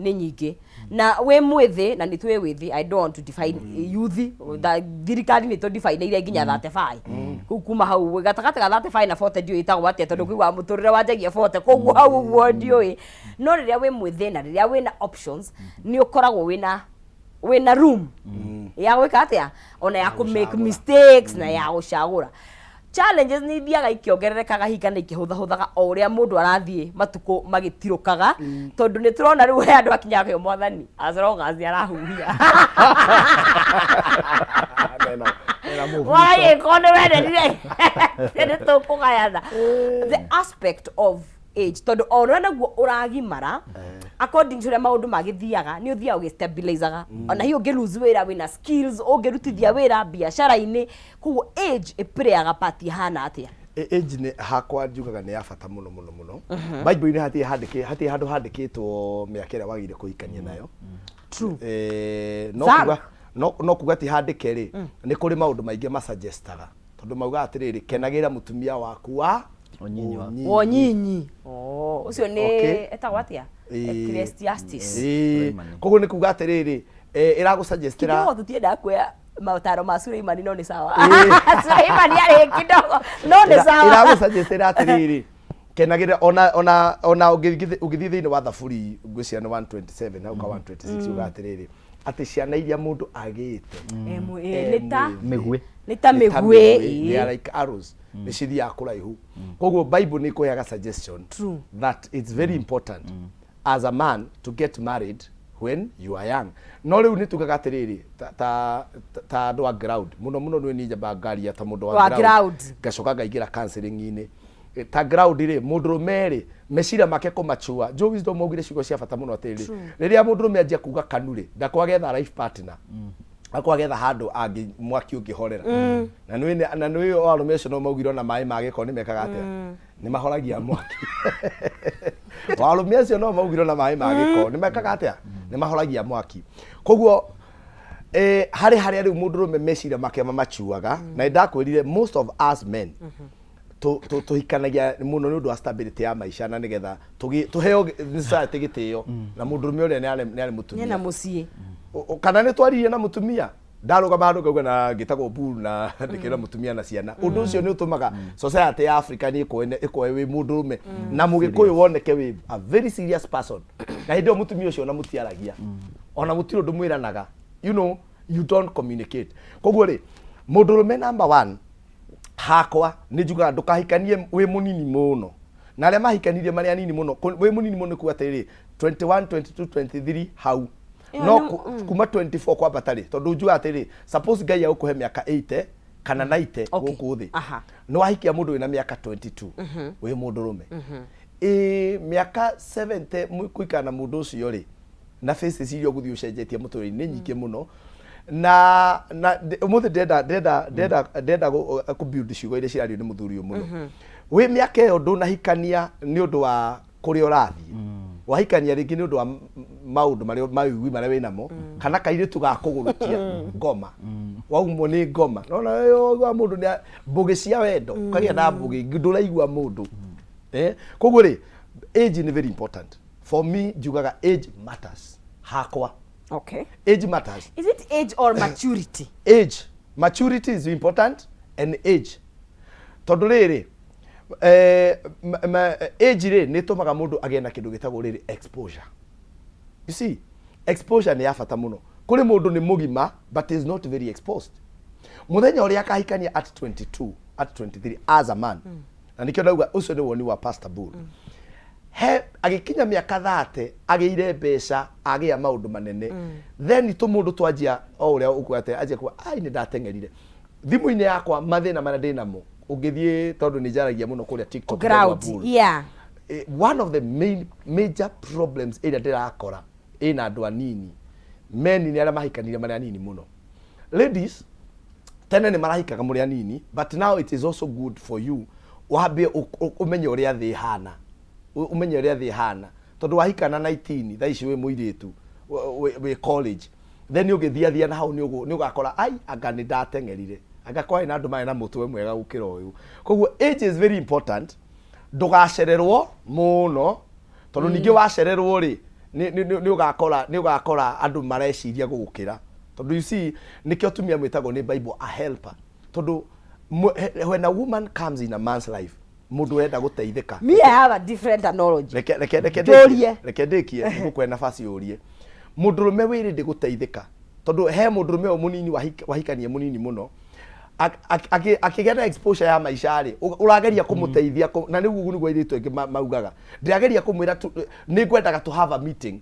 Nĩ nyingĩ na wĩ mwĩthĩ na nĩ twĩ wĩthĩ. I don't want to define youth. Thirikari nĩ tũdefineire nginya 35. Kũu kuma hau gatagatĩ ga 35 na 40 ndiũĩ ĩtagwo atĩa, tondũ kũigua mũtũrĩre wanjagia 40, koguo hau ũguo ndiũĩ. No rĩrĩa wĩ mwĩthĩ na rĩrĩa wĩna options, nĩ ũkoragwo wĩna room ya gwĩka atĩa, ona ya kũ make gũcagũra. mistakes na ya gũcagũra. Challenges nĩ ithiaga ikĩongererekaga hinga na ikĩhũthahũthaga o ũrĩa mũndũ arathiĩ matukũ magĩtirũkaga, tondũ nĩ tũrona rĩu he andũ akinyaga kĩo mwathani as long as arahuhia. Mena mũbuto. Wagĩkorwo nĩ wendetire nĩ tũkũgayana the aspect of age, tondũ o ũrĩa naguo ũragimara, according to ũrĩa maũndũ magĩthiaga, nĩ ũthiaga ũgĩstabilizaga. Ona hihi ũngĩ lose wĩra, wĩna skills ũngĩrutithia wĩra biacara-inĩ. Koguo age ĩplayaga part ĩhana atĩa? Age nĩ hakwa njugaga nĩ ya bata mũno mũno mũno. Bible-inĩ hatirĩ handĩkĩ hatirĩ handũ handĩkĩtwo mĩaka ĩrĩa wagĩrĩire kũhikania nayo. True. No Thank. kuga no kuga ti handĩke rĩ, nĩ kũrĩ maũndũ maingĩ masuggestaga, tondũ maugaga atĩrĩrĩ, kenagĩra mũtumia waku wa ũnyinyi waku. Wonyinyi. Oh, ũcio nĩ etagwo atĩa? Ecclesiastes. Suleimani. Koguo nĩ kuga atĩrĩrĩ, ĩragũsuggestĩra Kidogo tutiendaga kuoya mataro ma Suleimani, no nĩ sawa. Suleimani arĩ kidogo, no nĩ sawa. Ĩragũsuggestĩra atĩrĩrĩ, kenagĩra ona ũngĩthiĩ thĩinĩ wa Thaburi, ngwĩciria nĩ 127 hau ka 126, uga atĩrĩrĩ, atĩ ciana iria mũndũ agĩte nĩ ta mwĩthĩ, mĩguĩ. Nĩ ta nĩ ta mĩguĩ. Mĩguĩ, they are like arrows, nĩ cithiaga kũraihu. Koguo Bible nĩ ĩkũheaga suggestion that it's very important as a man to get married when you are young. No rĩu nĩ tugaga atĩrĩrĩ, ta andũ a ground mũno mũno, nĩ niĩ njambaga ngaria ta mũndũ wa wa ground, ground. Ngacoka ngaingĩra counseling-inĩ. Ta ground rĩ, mũndũrũme rĩ, meciria make kũmachua. Joe Wisdom augire ciugo cia bata mũno atĩrĩrĩ, rĩrĩa mũndũrũme anjia kuga kanu rĩ, ndakorwo agetha life partner, akorwo agetha handũ angĩ mwaki ũngĩhorera. Na nĩ arũme acio no maugire ona maĩ ma gĩko nĩ mekaga atĩa? Nĩ mahoragia mwaki. Arũme acio no maugire ona maĩ ma gĩko nĩ mekaga atĩa? Nĩ mahoragia mwaki. Koguo harĩ harĩa rĩu mũndũrũme meciria make mamachuaga. Na nĩndakwĩrire most of us men tũhikanagia mũno nĩ ũndũ wa stability ya maica, na nĩgetha tũheo nĩ society gĩtĩo na mũndũrũme ũrĩa nĩ arĩ mũtumia. Nĩ na mũciĩ. Kana nĩ twaririe na mũtumia, ndarũgama handũ ngauga na ngĩtagwo bull na ndĩkĩra mũtumia na ciana. Ũndũ ũcio nĩ ũtũmaga society ya Africa nĩ ĩkuoe wĩ mũndũrũme na mũgĩkũyũ woneke wĩ a very serious person, na hĩndĩ ĩyo mũtumia ũcio ona mũtiaragia, ona mũtirĩ ũndũ mwĩranaga, you don't communicate. Koguo rĩ, mũndũrũme number one hakwa nĩ njugaga ndũkahikanie wĩ mũnini mũno, na arĩa mahikanirie marĩ anini mũno, wĩ mũnini mũno nĩ kuga atĩrĩrĩ, 21, 22, 23 hau. Ĩyo No kuma 24 kwambata rĩ, tondũ njugaga atĩrĩ, suppose Ngai agũkũhe mĩaka 80 kana 90 gũkũ thĩ, nĩ wahikia mũndũ wĩna mĩaka 22, wĩ mũndũrũme, ĩ mĩaka 70 kũikara na mũndũ ũcio rĩ, na faces iria ũgũthiĩ ũcenjetie mũtũrĩre nĩ nyingĩ mũno. Na ũmũthĩ ndĩrenda kũ build ciugo iria cirario nĩ mũthuri ũyũ mũno. Wĩ mĩaka ĩyo ndũnahikania nĩ ũndũ wa kũrĩa ũrathiĩ, wahikania rĩngĩ nĩ ũndũ wa maũndũ marĩa mawĩigwi marĩa wĩnamo, kana kairĩtu ga kũgũrũkia ngoma, waumwo nĩ ngoma nona wa mũndũ nĩ mbũgĩ cia wendo, ũkagĩa na mbũgĩ ndũraigua mũndũ. Koguo rĩ, age nĩ very important. For me njugaga age matters hakwa. Age matters. Is it age or maturity? Age, maturity is important and age, tondũ rĩrĩ, age rĩ, nĩ ĩtũmaga mũndũ agĩe na kĩndũ gĩtagwo rĩrĩ, exposure. You see, exposure nĩ ya bata mũno. Kũrĩ mũndũ nĩ mũgima but is not very exposed. Mũthenya ũrĩa akahikania at 22, at 23 as a man, na nĩkĩo ndauga ũcio nĩ woni wa Pastor Bull, he agĩkinya mĩaka 30, agĩire mbeca, agĩa maũndũ manene, then tũmũndũ twanjia o ũrĩa ũkuga atĩ anjia kuga, ai, nĩ ndateng'erire. Thimũ-inĩ yakwa mathĩna marĩa ndĩ namo, ũngĩthiĩ, tondũ nĩ njaragia mũno kũrĩa TikTok, ground Bull. One of the main major problems ĩrĩa ndĩrakora ĩna andũ anini meni nĩ arĩa mahikanirie marĩ anini mũno. Ladies, tene nĩ marahikaga mũrĩ anini, but now it is also good for you wambie ũmenye ũrĩa thĩ ĩhana, ũmenye ũrĩa thĩ ĩhana, tondũ wahikana 19 thaa ici wĩ mũirĩtu wĩ college, then ũgĩthiathia na hau nĩ ũgakora, ai, anga nĩ ndateng'erire, anga kwarĩ na andũ marĩ na mũtwe mwega gũkĩra ũyũ. Koguo age is very important. Ndũgacererwo mũno, tondũ ningĩ wacererwo rĩ, Nĩ ũgakora andũ mareciria gũgũkĩra, tondũ you see, nĩkĩo atumia mwĩtagwo nĩ Bible a helper, tondũ when a woman comes in a man's life, mũndũ ũrenda gũteithĩka. Me, I have a different analogy. Reke Njũrie. ndĩkie, reke ndĩkie, ngũkũhe nafasi ũrie. Mũndũrũme wĩrĩ ndĩ gũteithĩka, tondũ he mũndũrũme ũyũ mũnini wahikania mũnini mũno, akĩgĩa na exposure ya maica rĩ, ũrageria kũmũteithia na nĩguo airĩtu aingĩ maugaga, ndĩrageria kũmwĩra nĩ ngwendaga to have a meeting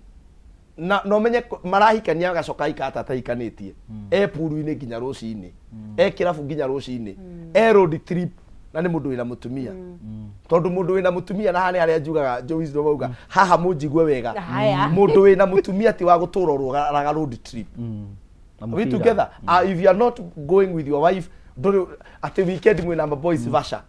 na no menye marahikania, agacoka aikara ta atahikanĩtie, e puru-inĩ nginya rũcinĩ, e kĩrabu nginya rũcinĩ, e road trip, na nĩ mũndũ wĩna mũtumia, tondũ mũndũ wĩna mũtumia, na haha nĩ harĩa njugaga Joe Wisdom auga haha, mũnjigue wega. Haya. Mũndũ wĩna mũtumia ti wa gũtũra ũrũgaraga road trip. Na we mũbira. together, if you are not going with your wife, ndũrĩ atĩ weekend mwĩna ma boys vasha,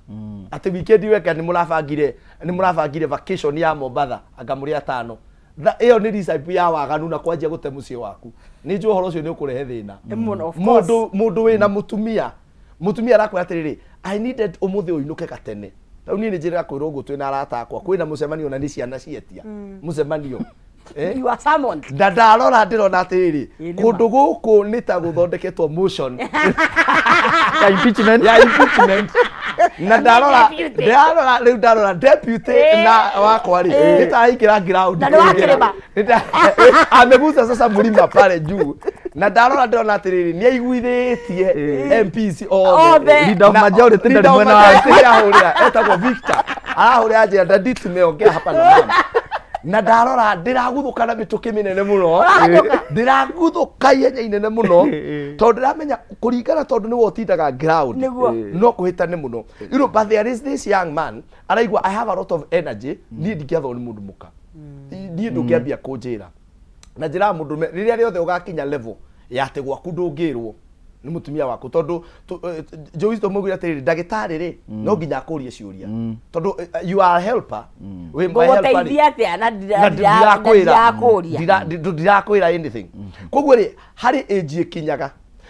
atĩ weekend weka nĩ mũrabangire vacation ya Mombatha, anga mũrĩ atano. Ĩyo nĩ recipe ya waganu na kwanjia gũte mũciĩ waku. Nĩ njũĩ ũhoro ũcio nĩ ũkũrehe thĩna. Mũno, of course. Mũndũ wĩna mũtumia arakwĩra atĩrĩrĩ, "I needed ũmũthĩ ũinũke gatene." Rĩu niĩ nĩ njĩrĩga kwĩrwo ũguo, twĩna arata akwa, kwĩna mũcemanio na nĩ ciana cietia mũcemanio. Eh? You are summoned. Na ndarora ndĩrona atĩrĩrĩ, Ĩ, nĩ ma. kũndũ gũkũ nĩ ta gũthondeketwo motion Ya impeachment. Ya impeachment. Na ndarora Deputy. Ndarora rĩu, ndarora deputy na wakwa rĩ, nĩ ta araingĩra ground. Na nĩ wa kĩrĩma. Amegusa sasa mlima pale juu, na ndarora ndĩrona atĩrĩrĩ, nĩ aiguithĩtie MPs othe. Othe. Leader of majority Leader ndarĩ of mwena wake. majority arahũrĩra, etagwo Victor, arahũrĩra njĩra, "Daddy, tumeongea hapa na mama." Na ndarora ndĩraguthũka na mĩtũkĩ mĩnene mũno, ndĩraguthũka ihenya inene mũno, tondũ ndĩramenya kũringana, tondũ nĩwe ũtindaga ground. Nĩguo. No kũhĩtane mũno, but there is this young man araigua, "I have a lot of energy, niĩ ndingĩathwo nĩ mũndũ mũka, niĩ ndũngĩambia kũnjĩra." Na njĩra ya mũndũrũme, rĩrĩa rĩothe ũgakinya level ya atĩ gwaku ndũngĩrwo nĩ mũtumia waku, tondũ Joe Wisdom augire atĩrĩrĩ, ndagĩtarĩ rĩ, no nginya akũrie ciũria, tondũ you are a helper, wĩ my helper rĩ, Ngũgũteithia atĩa na na ndirakwĩra ndirakwĩra? Ndirakwĩra anything. Koguo rĩ, harĩ age ĩkinyaga,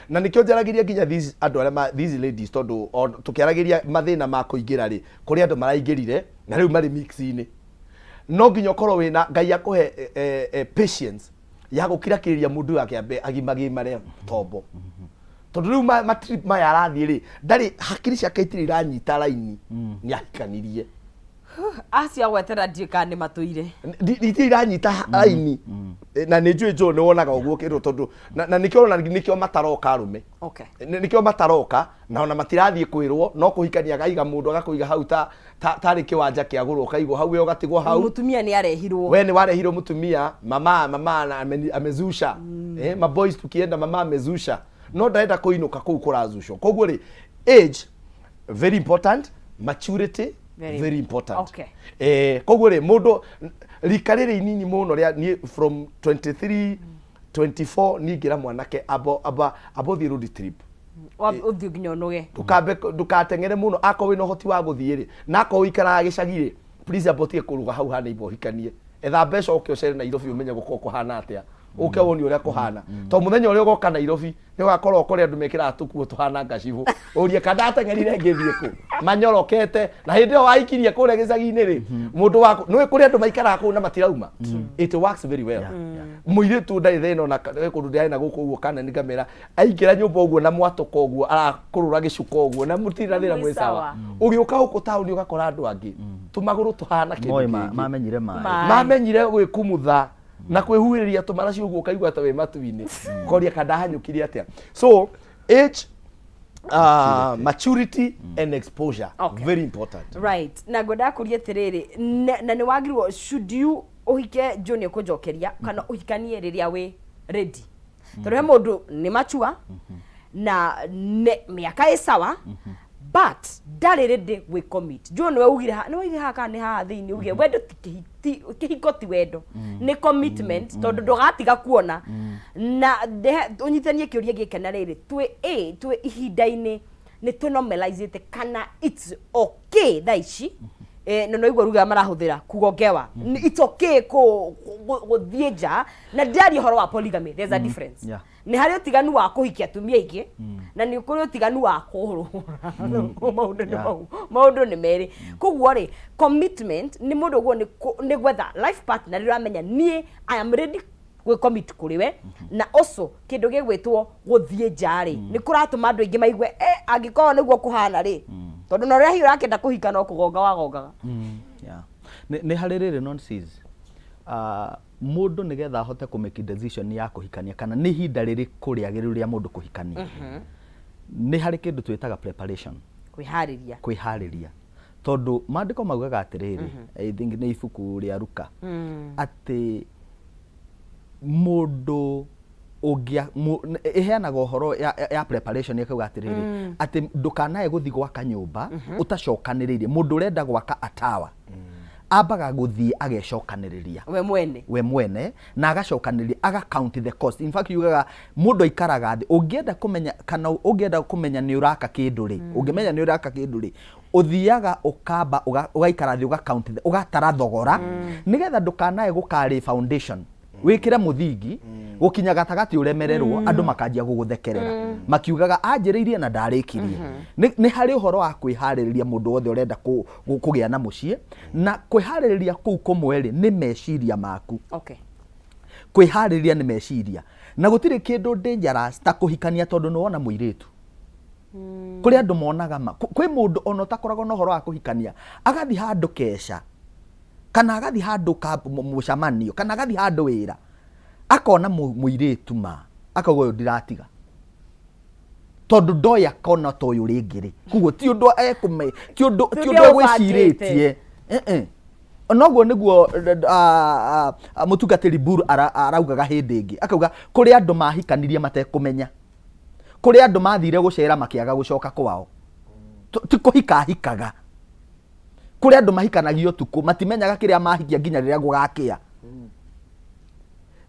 na nĩkĩo njaragĩria nginya these andũ arĩa these ladies, tondũ tũkĩaragĩria mathĩna ma kũingĩra rĩ, kũrĩ andũ maraingĩrire na rĩu marĩ mix-inĩ. No nginya ũkorwo wĩna Ngai akũhe patience ya gũkirakĩrĩria mũndũ ũyũ akĩambe agimagimare tombo, tondũ rĩu ma trip maya arathiĩ rĩ, ndarĩ hakiri ciake itirĩ iranyita raini nĩ ahikanirie. Acio agwetera ndiũĩ kana nĩ matũire. Itirĩ iranyita raini. Na nĩ njũĩ njũĩ nĩ wonaga ũguo kĩndũ, tondũ na nĩkĩo ũrona nĩkĩo mataroka arũme. Nĩkĩo mataroka, na ona matirathiĩ kwĩrwo, no kũhikania agaiga mũndũ, agakũiga hau ta tarĩ kĩwanja kĩagũrwo, ũkaigwo hau, we ũgatigwo hau. Mũtumia nĩ arehirwo. We nĩ warehirwo mũtumia, mama na amezusha, maboys tukienda, mama amezusha, no ndarenda kũinũka kũu kũrazucwo. Koguo rĩ, age very important, maturity Very very important. Okay. Koguo rĩ, mũndũ rika rĩrĩ inini mũno rĩa niĩ from 23, 24, niĩ ngĩra mwanake abo thiĩ road trip. Ũthiĩ nginya ũnoge. Ndũkambe ndũkateng'ere mũno. Akorwo wĩna ũhoti wa gũthiĩ rĩ, na akorwo ũikaraga gĩcagi rĩ, please amba ũtige kũruga hau ha neighbor, ũhikanie, etha mbeca, ũke ũcere Nairobi, ũmenye gũkorwo kũhana atĩa, ũke wone ũrĩa kũhana, tondũ mũthenya ũrĩa ũgoka Nairobi nĩ ũgakorwo kũrĩ andũ mekĩraga tũkuo tũhana ngacibũ, ũrie kana ndateng'erire ngĩthiĩ kũ manyorokete, na hĩndĩ ĩyo waikirie kũrĩa gĩcagi-inĩ rĩ, mũndũ waku nĩ kũrĩ andũ maikaraga kũu na matirauma. It works very well. Mũirĩtu ndarĩ thĩna ona kũndũ ndĩrarĩ na gũkũ ũguo, kana nĩ ngamĩra aingĩra nyũmba ũguo na mwatũka ũguo, arakũrũra gĩcuka ũguo na mũtirĩ na thĩna, mwĩ sawa. Ũgĩũka gũkũ taũni ũgakora andũ angĩ tũmagũrũ tũhana kĩndũ Moĩ kĩngĩ. Mamenyire maĩ. Maĩ. Mamenyire gwĩkumutha na kwĩhuhĩrĩria tũmaraci ũguo, ũkaigua ta wĩ matu-inĩ, ũkoria kana ndahanyũkire atĩa. So age, maturity and exposure, very important. Right, na ngwendaga kũria atĩrĩrĩ, na nĩ wagĩrĩirwo, should you ũhike John ũkũnjokeria kana ũhikanie rĩrĩa wĩ ready, tondũ he mũndũ nĩ mature na nĩ mĩaka ĩ sawa, but ndarĩ ready gwĩ commit. John, we ugire nĩ waugire haha kana nĩ haha thĩinĩ ugire wendo ti kĩhiko ti wendo, nĩ commitment, tondũ ndũgatiga kuona na ũnyitanie kĩũria gĩkĩ na rĩrĩ twĩ ĩ twĩ ihinda-inĩ nĩ tũ normalizĩte kana it's okay thaa ici, na no igua ruga marahũthĩra kugongewa. It's okay gũthiĩ nja, na ndĩraria ũhoro wa polygamy, there's a difference. Nĩ harĩ ũtiganu wa kũhikia atumia aingĩ na nĩ kũrĩ ũtiganu wa kũhũra. Maũndũ nĩ mau, maũndũ nĩ merĩ. Koguo rĩ, commitment nĩ mũndũ ũguo nĩ gwetha life partner rĩrĩa ũramenya niĩ I am ready gwĩ commit kũrĩ we. Na also kĩndũ gĩgwĩtwo gũthiĩ nja rĩ, nĩ kũratũma andũ aingĩ maigue eh, angĩkorwo nĩguo kũhana rĩ, tondũ na ũrĩa hihi ũrakĩenda kũhika no kũgonga wagongaga. Yeah. Nĩ harĩ rĩrĩ nonsense. Mũndũ nĩgetha ahote kũ make decision ya kũhikania kana nĩ ihinda rĩrĩkũ rĩagĩrĩru rĩa mũndũ kũhikania, nĩ harĩ kĩndũ twĩtaga preparation. Kwĩharĩria. Kwĩharĩria, tondũ maandĩko maugaga atĩrĩrĩ, I think nĩ ibuku rĩa Luka, atĩ mũndũ ũngĩa ĩheanaga ũhoro ya preparation, ĩkauga atĩrĩrĩ, atĩ ndũkanae gũthiĩ gwaka nyũmba ũtacokanĩrĩirie. Mũndũ ũrenda gwaka atawa ambaga gũthiĩ agecokanĩrĩria we mwene. We mwene, na agacokanĩrĩria, aga count the cost. In fact, yugaga mũndũ aikaraga thĩ, ũngĩenda kũmenya kana ũngĩenda kũmenya nĩ ũraka kĩndũ rĩ, ũngĩmenya nĩ ũraka kĩndũ rĩ, ũthiaga ũkamba ũgaikara thĩ, ũga count ũgatara thogora, nĩgetha ndũkanae gũkarĩ foundation wĩkĩre mũthingi gũkinya gatagatĩ ũremererwo, andũ makanjia gũgũthekerera makiugaga anjĩrĩirie na ndarĩkirie. Nĩ harĩ ũhoro wa kwĩharĩrĩria mũndũ wothe ũrenda kũgĩa na mũciĩ, na kwĩharĩrĩria kũu kũmwe rĩ, nĩ meciria maku. Kwĩharĩrĩria nĩ meciria, na gũtirĩ kĩndũ dangerous ta kũhikania tondũ nĩ wona mũirĩtu. Kũrĩ andũ monaga ma kwĩ mũndũ ona ũtakoragwo na ũhoro wa kũhikania, agathiĩ handũ keca kana agathiĩ handũ ka mũcemanio kana agathiĩ handũ wĩra, akona mũirĩtu ma akauga, "Ũyũ ndiratiga," tondũ ndoĩ akona ta ũyũ rĩngĩ rĩ. Koguo ti ũndũ ekũme, ti ũndũ ũndũ egwĩcirĩtie. Eh, eh. Noguo nĩguo mũtungatĩri Buru araugaga hĩndĩ ĩngĩ, akauga kũrĩ andũ mahikanirie matekũmenya, kũrĩ andũ mathire gũcera makĩaga gũcoka kwao. Ti kũhika ahikaga, kũrĩ andũ mahikanagio ũtukũ, matimenyaga kĩrĩa mahikia nginya rĩrĩa gũgakĩa.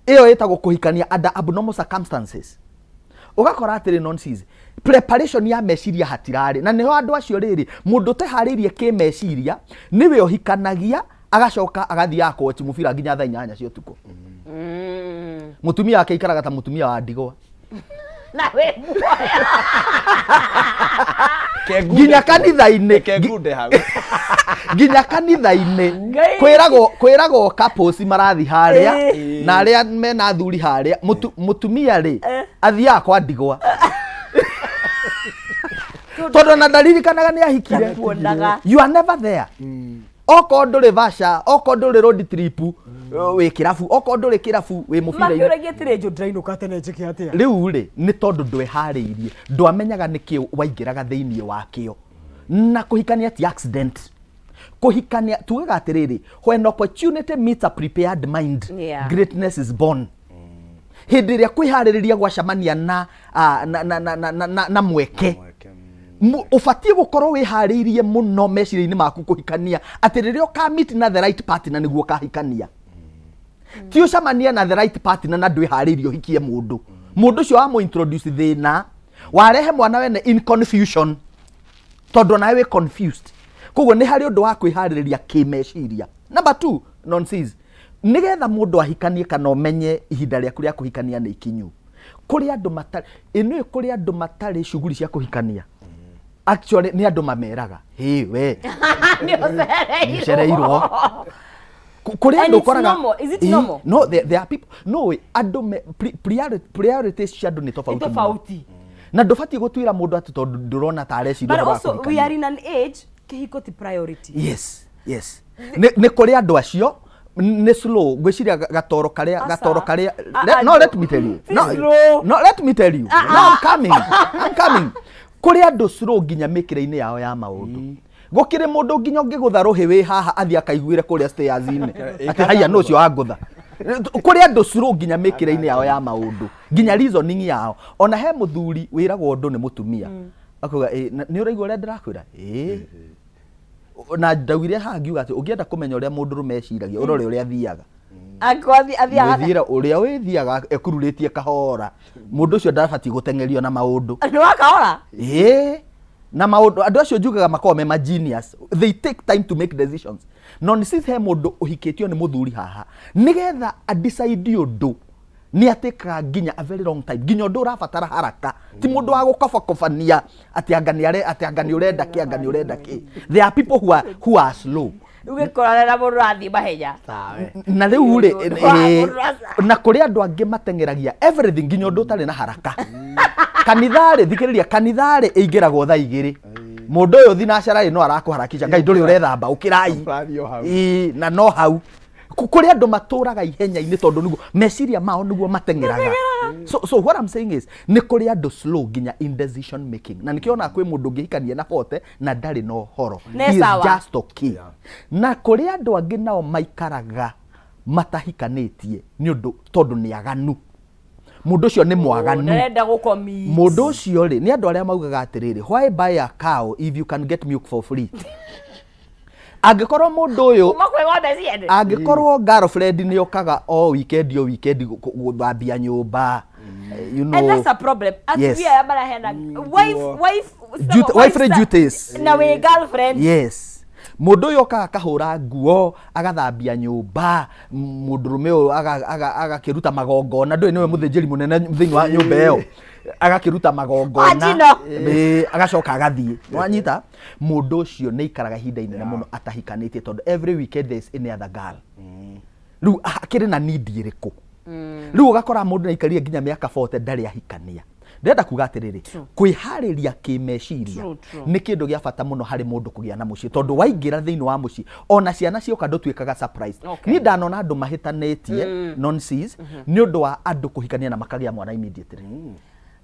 Ĩyo ĩtagwo kũhikania under abnormal circumstances. Ũgakora atĩrĩ, nonsense, preparation ya meciria hatirarĩ, na nĩho andũ acio rĩrĩ, mũndũ ũteharĩirie kĩmeciria nĩwe ũhikanagia, agacoka agathiaga kũwochi mũbira nginya thaa 8 cia ũtukũ. Mũtumia wake aikaraga ta mũtumia wa ndigwa. Na we muoya. Nginya kanitha-inĩ. Kengunde hau. Nginya kanitha-inĩ. Ngai. Kwĩragwo couples marathi harĩa na arĩa mena athuri harĩa. Mũtumia rĩ, athiaga kwa ndigwa tondũ ona ndaririkanaga nĩ ahikire. Ndakuonaga. You are never there. Okorwo ndũrĩ vaca, okorwo ndũrĩ road trip, wĩ kĩrabu, okorwo ndũrĩ kĩrabu, wĩ mũbira-inĩ. Makĩũragia atĩrĩ, njũ ndĩrainũka tene, njĩke atĩa? Rĩu rĩ, nĩ tondũ ndweharĩirie, ndwamenyaga nĩkĩ waingĩraga thĩinĩ wakĩo. Na kũhikania ti accident. Kũhikania tugaga atĩrĩrĩ, when opportunity meets a prepared mind, greatness is born. Hĩndĩ ĩrĩa kwĩharĩrĩria gwacemania na, ah, na, na, na, na, na, na, na mweke. Mweke. Ũbatiĩ gũkorwo wĩharĩirie mũno meciria-inĩ maku kũhikania, atĩ rĩrĩa ũkamit na the right partner nĩguo ũkahikania. Ti ũcemanie na the right partner na ndwĩharĩirie ũhikie mũndũ, mũndũ ũcio wamũ introduce thĩna, warehe mwana wene in confusion, tondũ onawe wĩ confused. Koguo nĩ harĩ ũndũ wa kwĩharĩrĩria kĩmeciria. Number two, nonsense, nĩgetha mũndũ ahikanie kana ũmenye ihinda rĩaku rĩa kũhikania nĩ ikinyu, kũrĩ andũ matarĩ ĩnĩ, kũrĩ andũ matarĩ shughuli cia kũhikania. Actually, nĩ andũ mameraga, "Hĩ we." Nĩ ũcereirwo. Ũcereirwo. Kũrĩ And andũ it's ũkoraga normal. Is it normal? No, there are people, no, andũ me priorities cia andũ nĩ tofauti mũno. Tofauti. Na ndũbatiĩ gũtuĩra mũndũ atĩ tondũ ndũrona ta areciria But ũhoro wa also we kũhikania. are in an age kĩhiko ti priority. Yes, nĩ kũrĩ andũ acio nĩ slow. Ngwĩciria gatoro karĩa Aca. gatoro karĩa Ah, no, ah, let me tell you. Ti No, slow. no, let me tell you. No, I'm coming, I'm coming. Kũrĩ andũ slow nginya mĩkĩre-inĩ yao ya maũndũ. Gũkĩrĩ mũndũ nginya ũngĩgũtha rũhĩ wĩ haha, athiĩ akaiguĩre kũrĩa stairs-inĩ atĩ haiya, nũ ũcio wangũtha? Kũrĩ andũ slow nginya mĩkĩre-inĩ yao ya maũndũ, nginya reasoning yao. Ona he mũthuri wĩragwo ũndũ nĩ mũtumia, akauga, "Ĩ, nĩ ũraigua ũrĩa ndĩrakwĩra?" "Ĩĩ." Na ndaugire haha ngiuga atĩ ũngĩenda kũmenya ũrĩa mũndũrũme eciragia, ũrore ũrĩa athiaga. Angĩkorwo athiaga Mwĩthiĩre ũrĩa wĩthiaga ekururĩtie kahora, mũndũ ũcio ndabatiĩ gũteng'erio na maũndũ. Nĩ wakahora. Ĩĩ, na maũndũ andũ acio njugaga makoragwo me ma genius, they take time to make decisions. No nĩ he mũndũ ũhikĩtio nĩ mũthuri haha, nĩgetha adecide ũndũ. Nĩ atĩkaga nginya a very long time, nginya ũndũ ũrabatara haraka. Ti mũndũ wa gũkobakobania atĩ anga nĩ are atĩ anga nĩ ũrenda kĩ, anga nĩ ũrenda kĩ. There are people who are slow. Rĩu gĩkorane na mũndũ ũrathiĩ mahenya. Tawe. Na rĩu rĩ, Mũndũ wa- mũndũ ũraca- na kũrĩ andũ angĩ mateng'eragia everything, nginya ũndũ ũtarĩ na haraka. Kanitha-rĩ, thikĩrĩria, kanitha-rĩ ĩingĩragwo thaa 2. Mũndũ ũyũ thinacara-rĩ, no arakũharakisha, Ngai ndũrĩ ũrethamba, ũkĩrai. Ũrathiĩ o hau. Ĩĩ, na no hau kũrĩ andũ matũraga ihenya-inĩ tondũ nĩguo meciria mao nĩguo mateng'eraga. So what I'm saying is, nĩ kũrĩ andũ slow nginya in decision making, na nĩkĩo ona kwĩ mũndũ ũngĩhikania na 40 na ndarĩ na ũhoro. Nĩ He is sawa. just okay. Na kũrĩ andũ angĩ nao maikaraga matahikanĩtie nĩ ũndũ tondũ nĩ aganu. Mũndũ ũcio nĩ mwaganu. Ndarenda gũkomi. Mũndũ ũcio rĩ, nĩ andũ arĩa maugaga atĩrĩrĩ, "Why buy a cow if you can get milk for free?" Angĩkorwo mũndũ ũyũ Kuma kwĩ ng'ombe ciene. Angĩkorwo girlfriend nĩ okaga o weekend, o weekend gũthambia nyũmba, you And that's a problem. Yes. Atumia aya maraheana wife wife Wife duties. Na wĩ girlfriend. Yes, mũndũ ũyũ okaga akahũra nguo, agathambia nyũmba, mũndũrũme ũyũ agakĩruta magongona, ndũĩ nĩwe mũthĩnjĩri mũnene thĩinĩ wa nyũmba ĩyo, agakĩruta magongona. Wanjino. Ĩĩ, agacoka agathiĩ. Wanyita, mũndũ ũcio nĩ ikaraga ihinda inene mũno atahikanĩtie tondũ every weekend there is any other girl. Rĩu akĩrĩ na need ĩrĩkũ? Rĩu ũgakora mũndũ nĩaikarire nginya mĩaka 40 ndarĩ ahikania. Ndĩrenda kuga atĩrĩrĩ, kwĩharĩria kĩmeciria True, true. nĩ kĩndũ gĩa bata mũno harĩ mũndũ kũgĩa na mũciĩ, tondũ waingĩra thĩinĩ wa mũciĩ, ona ciana cioka ndũtuĩkaga surprise. Niĩ ndanona andũ mahĩtanĩtie nonsense nĩ ũndũ wa andũ kũhikania na makagĩa mwana immediately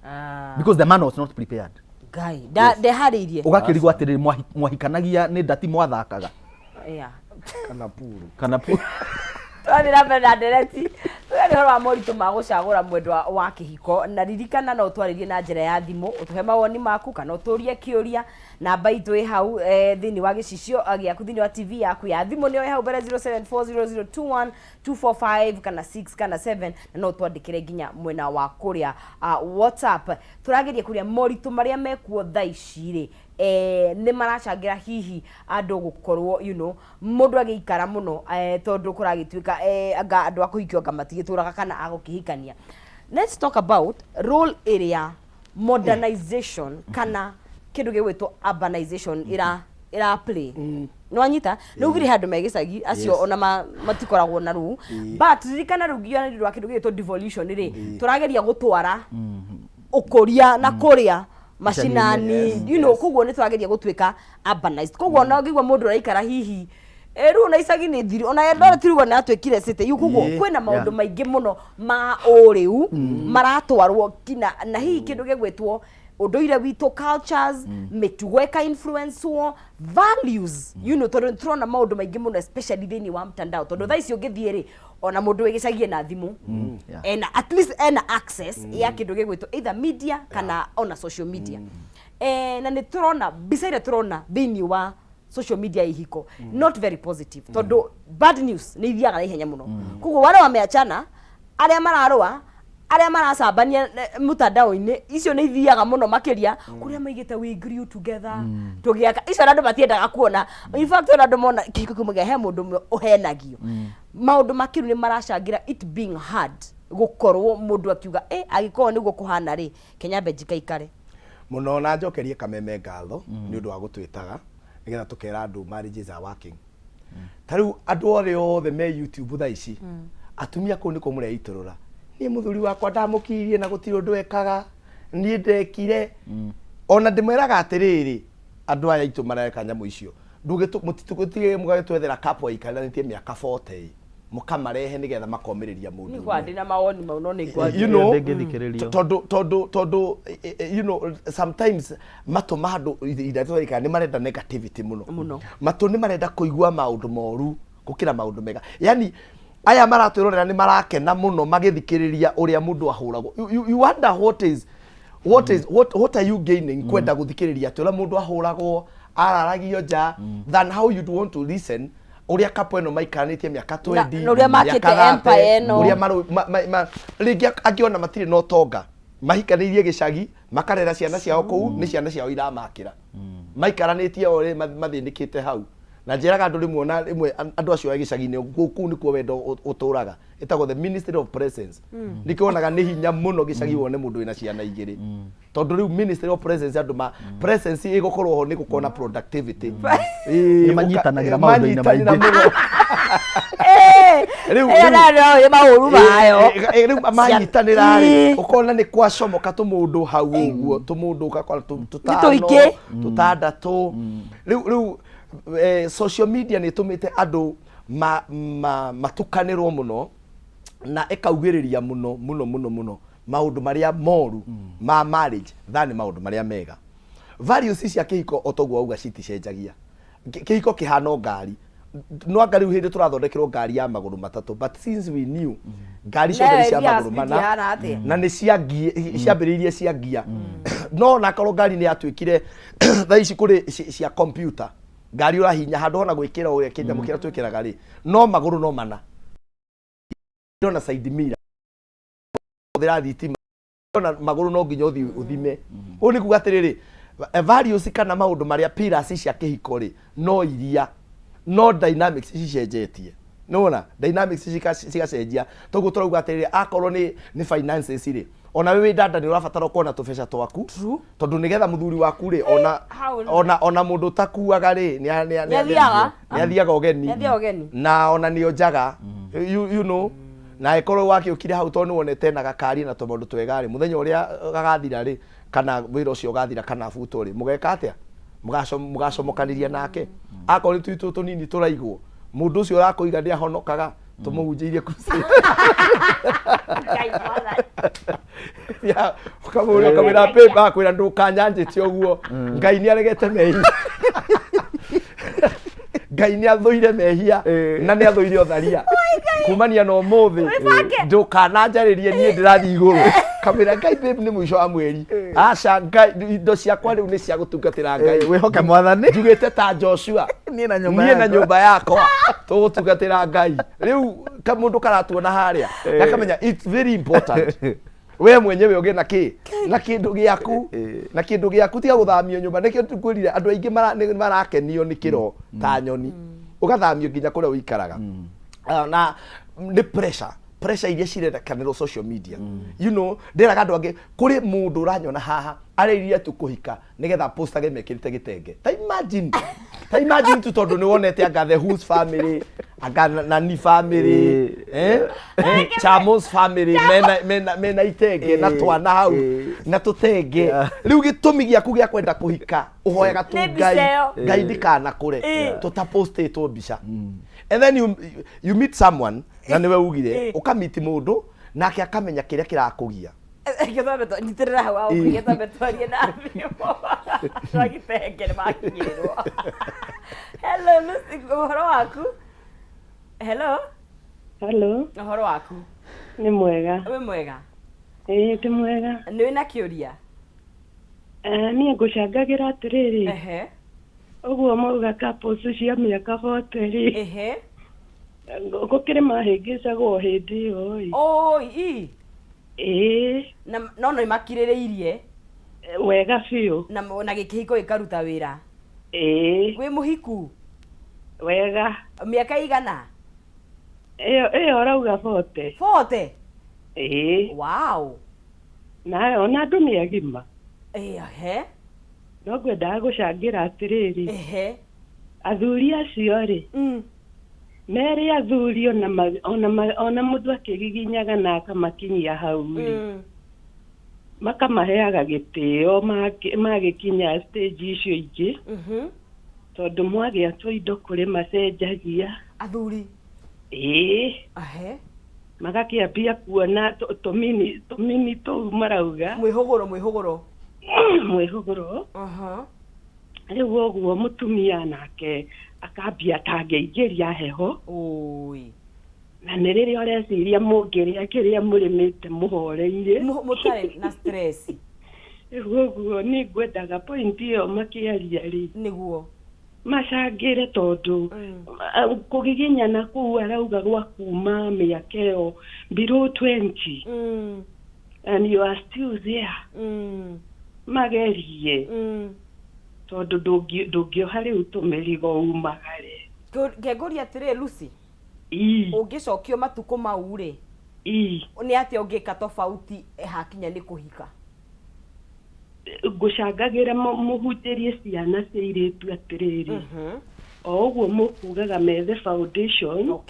Ah, because the man was not prepared. Ngai ndeharĩirie. Ũgakĩrigwo atĩrĩrĩ, mwahikanagia nĩ ndati mwathakaga? Kana puru. Kana Twathiĩ na mbere na ndereti, tũrĩa ũhoro wa moritũ ma gũcagũra mwendwa wa kĩhiko. Na ririkana no ũtwarĩrie na njĩra ya thimũ, ũtũhe mawoni maku kana ũtũrie kĩũria. Namba itũ ĩ hau thĩinĩ wa gĩcicio gĩaku, thĩinĩ wa TV yaku ya thimũ, nĩyo ĩ hau mbere, 0740021245 kana 6 kana 7, na no ũtwandĩkĩre nginya mwena wa kũrĩa WhatsApp. Tũrageria kũrĩa moritũ marĩa mekuo thaa ici rĩ, nĩ maracangĩra hihi andũ gũkorwo mũndũ agĩikara mũno, tondũ kũragĩtuĩka anga andũ a kũhikio anga matigĩtũraga kana agũkĩhikania. Let's talk about role ĩrĩa modernization kana kĩndũ gĩgwĩtwo urbanization ĩra play. Nĩwanyita, nĩ ugire handũ me gĩcagi acio ona matikoragwo na rũu, but ririkana rĩu nginya nĩ ũndũ wa kĩndũ gĩgwĩtwo devolution rĩ, tũrageria gũtwara ũkũria na kũrĩa macinani, koguo nĩ tũrageria gũtuĩka urbanized. Koguo ona ũngĩigua mũndũ ũraikara hihi rĩu ona icagi nĩ thiru, ona Eldoret rĩu ona yatuĩkire city yu, koguo kwĩna maũndũ maingĩ mũno ma ũrĩu maratwarwo kinya na hihi kĩndũ gĩgwĩtwo ũndũire witũ, cultures, mĩtugo ĩka influence values, tondũ nĩ tũrona maũndũ maingĩ mũno, especially thĩinĩ wa mtandao, tondũ thaa ici ũngĩthiĩ rĩ, ona mũndũ wĩ gĩcagi ena thimũ, ena at least ena access ya kĩndũ gĩgwĩtwo either media kana ona social media. Na nĩ tũrona mbica ĩrĩa tũrona thĩinĩ wa social media ya ihiko, not very positive, tondũ bad news nĩ ithiaga na ihenya mũno. Koguo wale wameachana, arĩa mararũa, arĩa maracambania mtandao-inĩ, icio nĩ ithiaga mũno makĩria kũrĩa maigĩte "we grew together", tũgĩaka. Icio ona andũ matiendaga kuona. In fact, ona andũ mona kĩhiko kĩmwe he mũndũ ũmwe ũhenagio. Maũndũ makĩru nĩ maracangĩra it being hard gũkorwo mũndũ akiuga, angĩkorwo nĩguo kũhana rĩ, Kenya njikaikare. Mũno. Na njokerie Kameme ngatho nĩ ũndũ wa gũtwĩtaga nĩgetha tũkera andũ marriages are working. Ta rĩu andũ othe othe me YouTube thaa ici, atumia kũu nĩkuo mũreitũrũra, "Niĩ mũthuri wakwa ndamũkiririe na gũtirĩ ũndũ ekaga, niĩ ndekire." Ona ndĩmwĩraga atĩrĩrĩ, andũ aya aitũ mareka nyamũ icio, mũtige mũgagĩtwethera couple ikaranĩtie mĩaka 40, mũkamarehe nĩgetha makomĩrĩria mũndũ Niĩ kwa ũmwe. Ndĩna mawoni mau no nĩ ngwaria. Ndĩngĩthikĩrĩrio. Tondũ sometimes matũ ma andũ iria tũraikara nĩ marenda negativity mũno. Mũno. Matũ nĩ marenda kũigua maũndũ moru gũkĩra maũndũ mega. Yani aya maratwĩrorera nĩ marakena mũno magĩthikĩrĩria ũrĩa mũndũ ahũragwo. You wonder what are you gaining kwenda gũthikĩrĩria atĩ ũrĩa mũndũ ahũragwo, araragio nja, than how you'd want to listen ũrĩa couple ĩno maikaranĩtie mĩaka 20, Na ũrĩa makĩte mĩaka 30, empire ĩno. ũrĩa rĩngĩ angĩ ona matirĩ na ũtonga, mahikanĩirie gĩcagi, makarera ciana ciao kũu, nĩ ciana ciao iramakĩra, maikaranĩtie o rĩ mathĩnĩkĩte hau. Na njĩraga andũ rĩmwe, ona rĩmwe andũ acio a gĩcagi-inĩ kũu nĩkuo wendo ũtũraga, ĩtagwo the ministry of presence. Nĩkĩo wonaga nĩ hinya mũno gĩcagi wone mũndũ wĩna ciana igĩrĩ, tondũ rĩu ministry of presence, andũ ma presence ĩgũkorwo ho nĩ gũkorwo na productivity. Nĩ manyitanagĩra maũndũ-inĩ manyitanĩra maingĩ. Mũno. Ĩyo nayo no ĩ maũru mayo. Rĩu manyitanĩra rĩ, ũkona nĩ kwacomoka tũmũndũ hau ũguo, tũmũndũ ũgakora tũtano, tũingĩ. Tũtandatũ. Rĩu social media nĩ ĩtũmĩte andũ matukanĩrwo mũno na ĩkaugĩrĩria mũno mũno mũno mũno maũndũ marĩa moru ma marriage than maũndũ marĩa mega. Values cia kĩhiko, o toguo wauga, citicenjagia. Kĩhiko kĩhana o ngari. No anga rĩu hĩndĩ tũrathondekerwo ngari ya magũrũ matatũ, but since we knew ngari ciothe nĩ cia Nayo magũrũ ĩthiaga mana speed ihana atĩa? Na nĩ cia ciambĩrĩirie cia ngia, no onakorwo ngari nĩ yatuĩkire thaa ici kũrĩ cia computer, ngari ũrahinya handũ hona gwĩkĩra ũrĩa kĩnyamũ kĩrĩa twĩkĩraga rĩ, no magũrũ no mana na side mirror hũthĩra thitima ona magũrũ no nginya ũthiĩ ũthime. Ũũ nĩ kuga atĩrĩrĩ, values kana maũndũ marĩa pillars cia kĩhiko rĩ, no iria no dynamics cicenjetie. Nĩwona dynamics cigacenjia. Toguo tũrauga atĩrĩrĩ, akorwo nĩ finances rĩ, ona we wĩ dada nĩ ũrabatara ũkorwo na tũbeca twaku, tondũ nĩgetha mũthuri waku rĩ, ona ona mũndũ ũtakuaga rĩ, Nĩathiaga. Nĩ athiaga ũgeni. Nĩathiaga ũgeni. Na ona nĩ onjaga, you know na ĩkorwo wakĩũkire hau tondũ nĩwonete na gakari na tũmaũndũ twega rĩ, mũthenya ũrĩa gagathira rĩ, kana wĩra ũcio ũgathira kana butwo rĩ, mũgeka atĩa? Mũgacomokanĩria nake. Akorwo nĩ tuitũ tũnini tũraigwo, mũndũ ũcio ũrakũiga nĩ ahonokaga tũmũhunjĩirie crusade. Ngai mwathani. Ya, ũkamũria ũkamwĩra babe, akwĩra ndũkanyanjĩte ũguo, Ngai nĩ aregete mehia, Ngai nĩ athũire mehia na nĩ athũire ũtharia. Kumania na ũmũthĩ ndũkananjarĩrie, niĩ ndĩrathiĩ igũrũ. Kamwĩra Ngai, babe, nĩ mũico wa mweri. Aca Ngai, indo ciakwa rĩu nĩ cia gũtungatĩra Ngai. Wĩhoke Mwathani. Njugĩte ta Joshua, Niĩ na nyũmba niĩ na yakwa. Nyũmba yakwa tũgũtungatĩra Ngai. Rĩu kamũndũ karatuona harĩa gakamenya it's very important we mwenyewe ũgĩe na kĩ na kĩndũ gĩaku na kĩndũ gĩaku, tiga gũthamio nyũmba. Nĩkĩo ngwĩrire andũ aingĩ nĩ marakenio nĩ kĩro ta nyoni, ũgathamio nginya kũrĩa ũikaraga. Ah, na nĩ pressure iria cirekanĩrwo social media. Ndĩraga andũ angĩ, kũrĩ mũndũ ũranyona haha arĩrire tu kũhika nĩgetha postage mekĩrĩte gĩtenge. Ta imagine tu, tondũ nĩ wonete anga the Who's family, anga nani family, Chamos family mena itenge na twana hau na tũtenge. Rĩu gĩtũmi gĩaku gĩa kwenda kũhika ũhoyaga tu Nĩ mbica Ngai ĩyo. Ngai ndikanakũre tũtapostĩtwo mbica. And then you meet someone na nĩwe ugire ũkamiti mũndũ nake akamenya kĩrĩa kĩrakũgia. Reke twambe nyitĩrĩra hau au, reke twambe twarie na thimũ. Twagitenge nĩ makinyĩrwo. Hello Lucy, ũhoro waku? Hello. Hello, Ũhoro waku? Nĩ mwega. Wĩ mwega? Ĩĩ, ndĩ mwega. Nĩ wĩna kĩũria? Niĩ ngũcangagĩra atĩrĩrĩ, ũguo mauga couples cia mĩaka 40 rĩ, gũkĩrĩ mahĩngĩcagwo hĩndĩ ĩyo ĩ. Oi i. Ĩĩ, Na no nĩ makirĩrĩirie. Wega biũ. Na gĩkĩhiko gĩkaruta wĩra. Ĩĩ, Wĩ mũhiku? Wega. Mĩaka igana? Ĩyo ũrauga 40. 40? Ĩĩ, Wow. Na ona andũ nĩ agima. No ngwendaga gũcangĩra atĩrĩrĩ, athuri acio rĩ, merĩ athuri ona mũndũ akĩgiginyaga na akamakinyia hau rĩ, makamaheaga gĩtĩo magĩkinya stage icio ingĩ, tondũ mwagĩa tũindo kũrĩ macenjagia. Athuri? Ĩĩ. Magakĩambia kuona tũmini tũmini tũu marauga. Mwĩhũgũro mwĩhũgũro. Mwĩhũgũro. Rĩu ũguo mũtumia nake akambia atangĩingĩria heho. Oi. Na nĩ rĩrĩa ũreciria mũngĩrĩa kĩrĩa mũrĩmĩte mũhoreire. Mũtarĩ na stress. Rĩu ũguo nĩ ngwendaga point ĩyo makĩaria rĩ, macangĩre tondũ kũgiginyana kũu arauga gwa kuma mĩaka ĩyo below 20 and you are still there, magerie tondũ ndũngĩoha rĩu tũmĩrigo umagare. Ngengũria atĩrĩ Lucy, Ii. ũngĩcokio matukũ mau rĩ, Ii. nĩ atĩa ũngĩka tofauti hakinya nĩ kũhika? Ngũcangagĩra mũhunjĩrie ciana cia airĩtu atĩrĩrĩ, o ũguo mũkugaga methe foundation,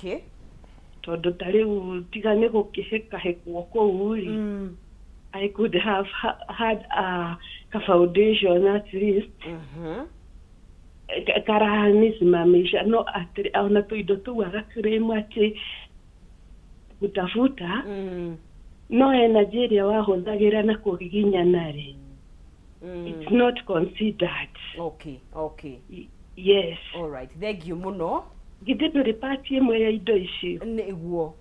tondũ ta rĩu tiga nĩ gũkĩhĩkahĩkwo kũu rĩ, I could have had a ka foundation at least karanisimamisha, no atĩrĩ ona tũindo tũu agaclaim atĩ kutafuta, no energy ĩrĩa wahũthagĩra na kũgiginyana rĩ, it's not considered. Yes. All right, thank you mũno. Githĩ ndũrĩ part ĩmwe ya indo icio? Nĩguo.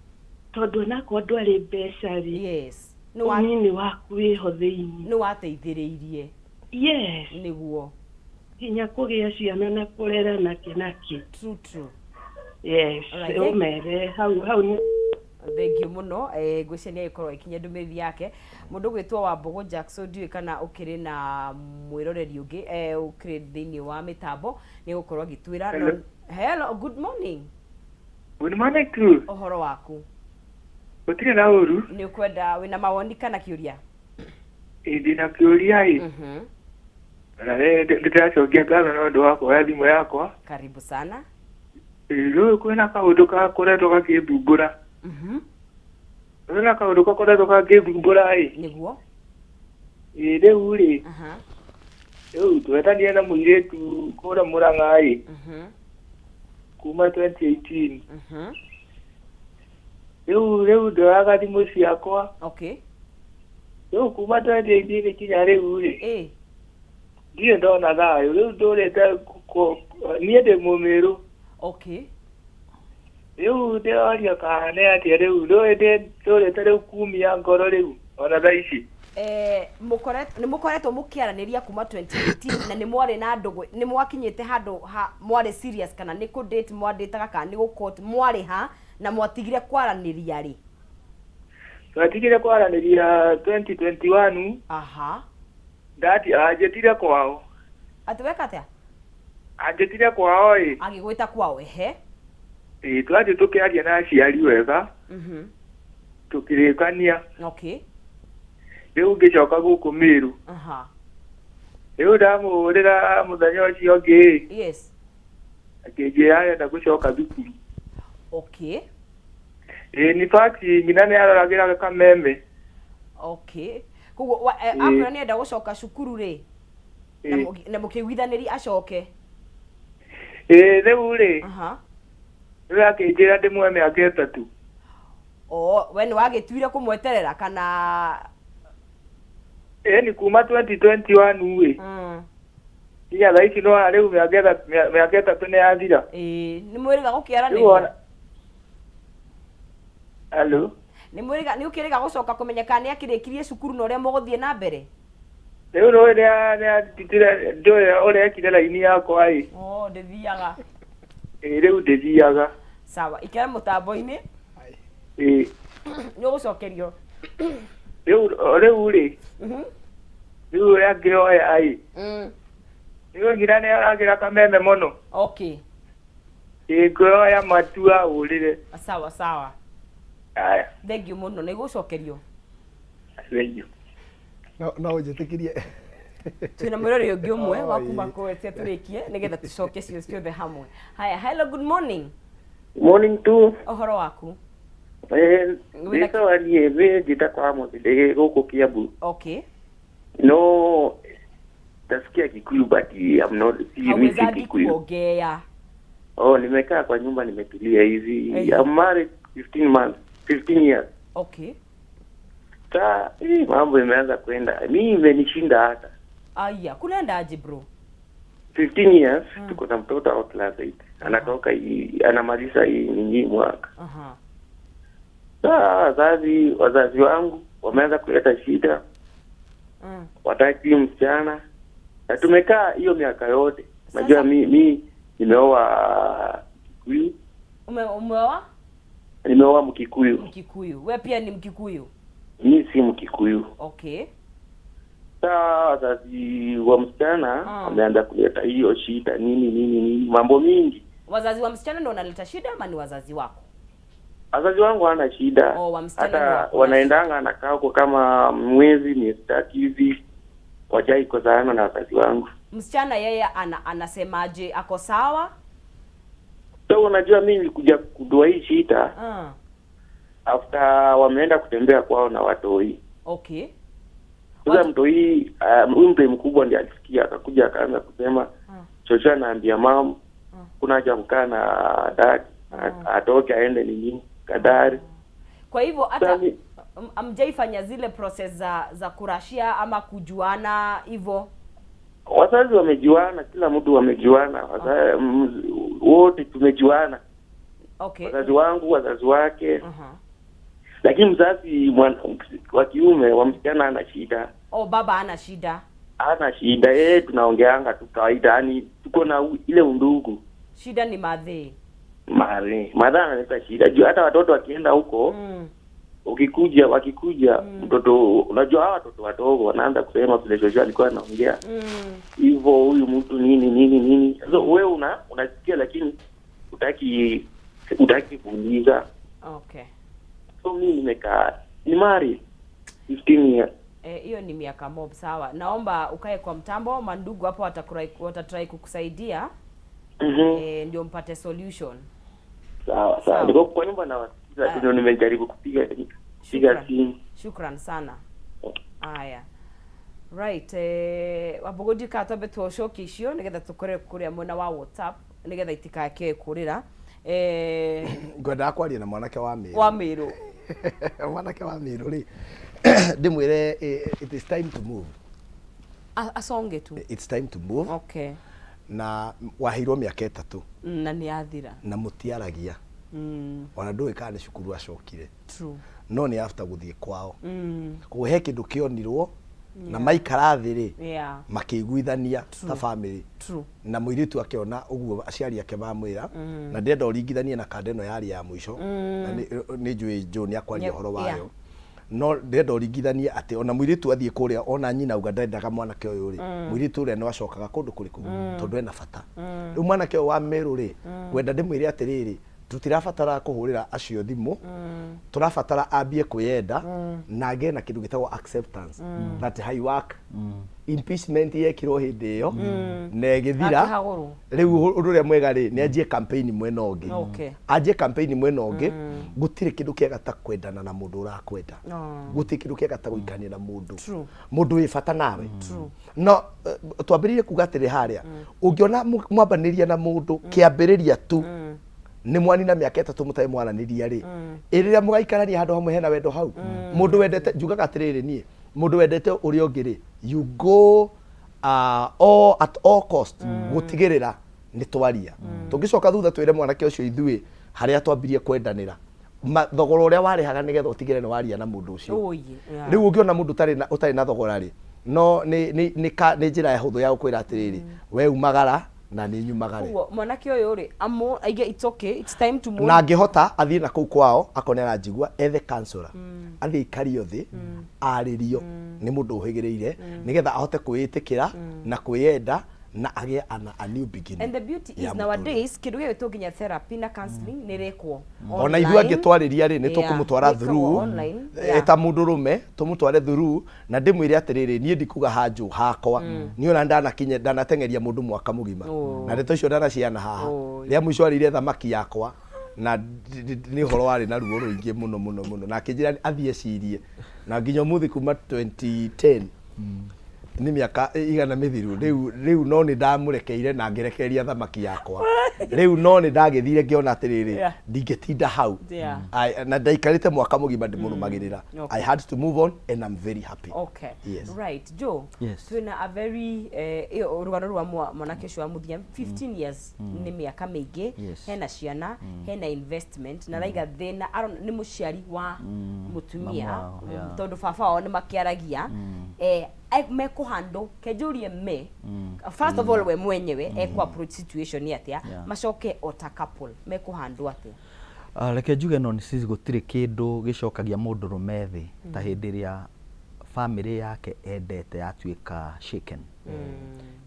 Tondũ onakorwo ndwarĩ mbeca rĩ, ũnini waku wĩho thĩinĩ. Nĩ wateithĩrĩirie. Yes. Nĩguo. Nginya kũgĩa ciana na kũrera nakĩ nakĩ. True, true. Yes. Alright, ũmere hau hau nĩ Thank you mũno. Ngwĩciria nĩ agĩkorwo agĩkinyia ndũmĩrĩri yake mũndũ gwĩtwo Wambũgũ Jackson. Ndiũĩ kana ũkĩrĩ na mwĩroreri ũngĩ ũkĩrĩ thĩinĩ wa mĩtambo nĩ gũkorwo agĩtwĩra. Hello. Hello, good morning. Good morning too. Ũhoro waku? Gũtirĩ na ũru. Nĩ ũkwenda wĩna mawoni kana kĩũria? Ĩ, ndĩna kĩũria ĩ. Na ndĩracokia ngatho na ũndũ wa kuoya thimũ yakwa. Karibu sana. Ĩ, rĩu kwĩna kaũndũ gakoretwo gakĩthumbũra. Kwĩna kaũndũ gakoretwo gakĩthumbũra ĩ. Nĩguo. Ĩ, rĩu rĩ, rĩu twetanire na mũirĩtu kũrĩa Mũrang'a ĩ, kuma 2018. Rĩu ndoyaga thimũ ciakwa. Rĩu kuma 2018 kinya rĩu rĩ, ndirĩ ndona thayũ. Rĩu ndũrĩte niĩ ndĩ Mũmĩrũ. Rĩu ndĩroria kana nĩ atĩa rĩu ndũrĩte rĩu kumia ngoro rĩu ona thaa ici. Nĩ mũkoretwo mũkĩaranĩria kuma 2018 na nĩ mwarĩ na ndũgũ, nĩ mwakinyĩte handũ ha mwarĩ serious kana nĩ kũ date mwandĩtaga kana nĩ gũ mwarĩ ha na mwatigire kwaranĩria rĩ? Twatigire kwaranĩria 2021. Ndati anjĩtire kwao. Atĩ weka atĩa? Anjĩtire kwao ĩ. Agĩgwĩta kwao, ehe. Ĩ, twathiĩ tũkĩaria na aciari wega, tũkĩrĩkania. Rĩu ngĩcoka gũkũ Mĩrũ. Rĩu ndamũhũrĩra mũthenya ũcio ũngĩ ĩ, akĩnjĩra arenda gũcoka thukuru. Ĩ, in fact nyina nĩ aroragĩra kameme. Koguo akwĩra nĩ enda gũcoka cukuru rĩ, na mũkĩiguithanĩria acoke? Ĩ, rĩu rĩ, rĩu akĩnjĩra ndĩmuhe mĩaka 3. O we nĩ wagĩtuire kũmweterera kana? Ĩ, ni kuma 2021 ĩ, nginya thaa ici no rĩu mĩaka 3 nĩ yathira. Ĩ, nĩ mwĩrĩga Rĩu gũkĩaranĩria? ona Hello? Nĩ mwĩrĩga, nĩ ũkĩrĩga gũcoka kũmenya kana nĩ akĩrĩkirie cukuru na ũrĩa mũgũthiĩ na mbere? Rĩu nĩ nĩ anditire ndũĩ ũrĩa ekire raini yakwa ĩ. O ndĩthiaga. Ĩ, rĩu ndĩthiaga. Sawa, ikara mũtambo-inĩ. Ĩ. Nĩ ũgũcokerio. Rĩu rĩ, rĩu ũrĩa ngĩoya ĩ, rĩu nyina nĩ aragĩra kameme mũno. Ĩ, ngĩoya matua ũrĩre. Sawa sawa. Aya. Thank you mũno, nĩ gũcokerio. Thank you. No ũnjĩtĩkĩrie. Twĩna mwĩrori ũngĩ ũmwe wa kuma Oi. kũetia tũrĩkie nĩgetha tũcoke cio ciothe hamwe. Haya, hello, good morning. Morning tu. Ũhoro waku? Ndĩsawa niĩ mĩ njĩtagwo Amos, ndĩ gũkũ Kiambu. No nasikia Kikuyu but I'm not, si mimi si Hauwezagi Kikuyu. kuongea? Oh, nimekaa kwa nyumba nimetulia hivi. I'm married 15 months, 15 years. Sa hii mambo imeanza kwenda. Mimi imenishinda hata. Aya, kunaenda aje bro? 15 years tuko na mtoto wa class 8. Anatoka hii, anamaliza hii nini mwaka. Sa wazazi wangu wameanza kuleta shida. Wataki msichana. Na tumekaa hiyo miaka yote. Najua mi nimeoa Kikuyu. Umeoa? Nimeoa Mkikuyu. Mkikuyu. We pia ni Mkikuyu? Mi si Mkikuyu. Sasa wazazi wa msichana wameanza kuleta hiyo shida nini nini nini, mambo mingi. Wazazi wa msichana ndio wanaleta shida ama ni wazazi wako? Wazazi wangu hawana shida. Oh, wa msichana ndio Hata wako na wanaendanga anakaa huko kama mwezi 3 hivi, wajai kozana na wazazi wangu. Msichana yeye anasemaje, ako sawa? So unajua mimi nilikuja kudua hii shida after wameenda kutembea kwao na watoi. Okay. Sasa mtoi, huyu mtoi mkubwa ndiye alisikia, akakuja akaanza kusema chochote, anaambia mam kuna haja kukaa na dad, atoke aende nini Kadari. Kwa hivyo hata amjaifanya zile process za kurashia ama kujuana hivyo? Wazazi wamejuana, kila mtu wamejuana, wote tumejuana. Okay. Wazazi wangu, wazazi wake. Lakini mzazi wa kiume wa msichana ana shida. Oh, baba ana shida. Ana shida, yeye tunaongeanga tu kawaida, yani tuko na ile undugu. Shida ni madhe. Madhe analeta shida. Juu hata watoto wakienda huko, wakikuja mtoto, unajua hawa watoto wadogo wanaanza kusema vile Joshua alikuwa anaongea. Hivyo huyu mtu nini nini nini. So wewe unasikia lakini hutaki kuuliza. Okay. So mimi nimekaa ni married 15 years. Hiyo ni miaka mob, sawa. Naomba ukae kwa mtambo, mandugu hapo watatry kukusaidia. Ndio mpate solution. Sawa, sawa. Niko kwa nyumba na wasikiza, ndio nimejaribu kupiga simu. Shukran sana. Haya. Right, wabugudi ka twambe tucokie icio nigetha tukore kuria mwena wa WhatsApp nigetha itikake kurira. Ngwendaga kwaria na mwanake wa Meru. Wa Meru. Mwanake wa Meru ri ndimwire it is time to move. Asonge tu. It's time to move. Okay. Na waheirwo miaka 3. Na ni athira. Na mutiaragia. Ona ndũĩ kana nĩ cukuru acokire. True. No nĩ after gũthiĩ kwao. Koguo he kĩndũ kĩonirwo na maikara thĩ rĩ, makĩiguithania ta family. True. Na mũirĩtu akĩona ũguo aciari ake mamwĩra, na ndĩrenda ũringithanie na kanda ĩno yarĩ ya mũico. Na nĩ njũĩ Joe nĩ akwaria ũhoro wayo. No ndĩrenda ũringithanie atĩ ona mũirĩtu athiĩ kũrĩa ona nyina auga ndendaga mwanake ũyũ rĩ, mũirĩtu ũrĩa no acokaga kũndũ kũrĩkũ tondũ ena bata. Rĩu mwanake ũyũ wa Meru rĩ, ngwenda ndĩmwĩre atĩrĩrĩ, tũtirabatara kũhũrĩra acio thimũ, tũrabatara ambie kwĩyenda na agĩe na kĩndũ gĩtagwo acceptance that high work impeachment yekirwo hĩndĩ ĩyo na ĩgĩthira. Akĩhagũrwo. Rĩu ũndũ ũrĩa mwega rĩ, nĩ anjie campaign mwena ũngĩ. Okay. Anjie campaign mwena ũngĩ, gũtirĩ kĩndũ kĩega ta kwendana na mũndũ ũrakwenda. Gũtirĩ kĩndũ kĩega ta gũikarania na mũndũ. True. Mũndũ wĩ bata nawe. True. No twambĩrĩrie kuga atĩrĩ harĩa, ũngĩona mwambanĩria na mũndũ kĩambĩrĩria tu, nĩ mwanina mĩaka 3 mũtarĩ mwaranĩria rĩ, ĩ rĩrĩa mũgaikarania handũ hamwe hena wendo hau, mũndũ wendete, njugaga atĩrĩrĩ niĩ, mũndũ wendete ũrĩa ũngĩ rĩ, you go all at all cost gũtigĩrĩra nĩ twaria. Tũngĩcoka thutha twĩre mwanake ũcio ithuĩ harĩa twambirie kwendanĩra, thogora ũrĩa warĩhaga nĩgetha ũtigĩrĩre nĩ waria na mũndũ ũcio. Rĩu ũngĩona mũndũ ũtarĩ na thogora rĩ, no nĩ njĩra hũthũ ya gũkwĩra atĩrĩrĩ, we umagara na nĩ nyumagare. Koguo mwanake ũyũ rĩ, aige it's okay, it's time to move. Na angĩhota athiĩ na kũu kwao akone aranjigua, ethe counselor, athiĩ aikario thĩ, arĩrio nĩ mũndũ ũhĩgĩrĩire, nĩgetha ahote kwĩĩtĩkĩra na kwĩyenda na agĩe a new beginning. And the beauty is ya mũtũrĩre. Nowadays kĩndũ gĩgwĩtwo nginya therapy na counseling nĩ rĩkwo Ona ithuĩ angĩtwarĩria rĩ, nĩ tũkũmũtwara Ĩkagwo through, online, yeah. ta mũndũ rũme tũmũtware through, na ndĩmwĩre atĩrĩrĩ, niĩ ndikuga hanjũ hakwa, niĩ ona ndanakinye ndanatengeria mũndũ mwaka mũgima, na ndeto icio ndanaciana haha. Rĩa mũico arĩire thamaki yakwa, na nĩ ũhoro warĩ na ruo rũingĩ mũno mũno mũno, na akĩnjĩra athiĩ ecirie, na nginya ũmũthĩ kuma 2010 nĩ mĩaka igana mĩthiru rĩu no nĩ ndamũrekeire na ngĩrekereria thamaki yakwa. Rĩu no nĩ ndagĩthire ngĩona atĩrĩrĩ, ndingĩtinda hau. Na ndaikarĩte mwaka mũgima ndĩmũrũmagĩrĩra. I had to move on and I'm very happy. Okay. Yes. Right, Joe. Yes. Twina a very rũgano rwa mwanake ũcio wa mũthia 15 years nĩ mĩaka mĩingĩ, hena ciana, hena investment, na raiga thĩna nĩ mũciari wa mũtumia, tondũ baba wao nĩ makĩaragia, mekũhandũ kenjũrie me first of all we mwenyewe eku approach situation atĩa, macoke o ta couple mekũhandũ atĩa. Reke njuge no nĩ gũtirĩ kĩndũ gĩcokagia mũndũ rũme thĩ ta hĩndĩ ĩrĩa family yake endete yatuĩka shaken.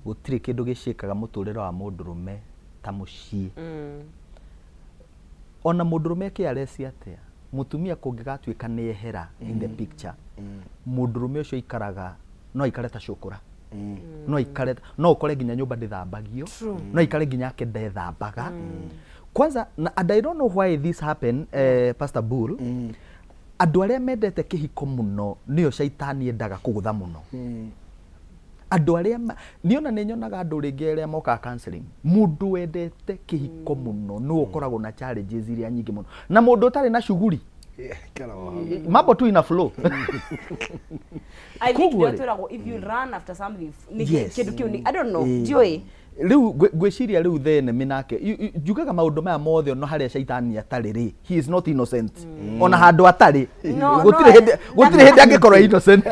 Gũtirĩ kĩndũ gĩcĩkaga mũtũrĩre wa mũndũ rũme Ta mũciĩ. Ona mũndũrũme kĩareci atĩa, mũtumia kũngĩgatuĩka nĩ ehera in the picture, mũndũrũme ũcio aikaraga, no aikare ta cũkũra, no aikare, no ũkore nginya nyũmba ndĩthambagio, no aikare nginya ake ndethambaga kwanza. Na and I don't know why this happen, Pastor Bull, andũ arĩa mendete kĩhiko mũno nĩo caitani endaga kũgũtha mũno. Andũ arĩa niĩ ona nĩ nyonaga andũ rĩngĩ arĩa mokaga counseling, mũndũ wendete kĩhiko mũno nĩwe ũkoragwo na challenges iria nyingĩ mũno, na mũndũ ũtarĩ na shughuli, Ikara o hau. Mambo tu ina flow. I think Koguo nĩo rĩ- twĩragwo if you run after something nĩ Yes. kĩndũ kĩu nĩ, I don't know, Ĩĩ. ndiũĩ. Rĩu ngwĩciria rĩu the enemy nake njugaga maũndũ maya mothe, ona harĩa caitani atarĩ rĩ, he is not innocent ona handũ atarĩ. No, Gũtirĩ no, hĩndĩ, gũtirĩ hĩndĩ angĩkorwo e innocent.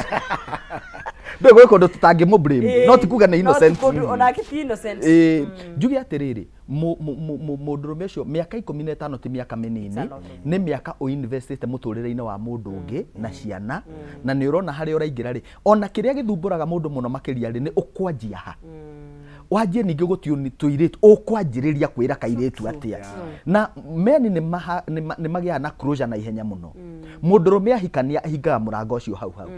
Ndũĩ gwĩ kũndũ tũtangĩmũ blame, no ti kuga nĩ No ti innocent. kũndũ onake ti innocent. Ĩĩ, njuge atĩrĩrĩ, mũndũrũme ũcio, mĩaka 15 ti mĩaka mĩnini. It's a lot of Nĩ mĩaka ũinvestĩte mũtũrĩre-inĩ wa mũndũ ũngĩ na ciana, na nĩ ũrona harĩa ũraingĩra rĩ, ona kĩrĩa gĩthumbũraga mũndũ mũno makĩria rĩ, nĩ ũkwanjia ha, wanjie ningĩ gũtiũni tũirĩtu, ũkwanjĩrĩria kwĩra kairĩtu atĩa. Na meni nĩ magĩaga na closure na ihenya mũno. Mũndũrũme ahikania ahingaga mũrango ũcio hau hau,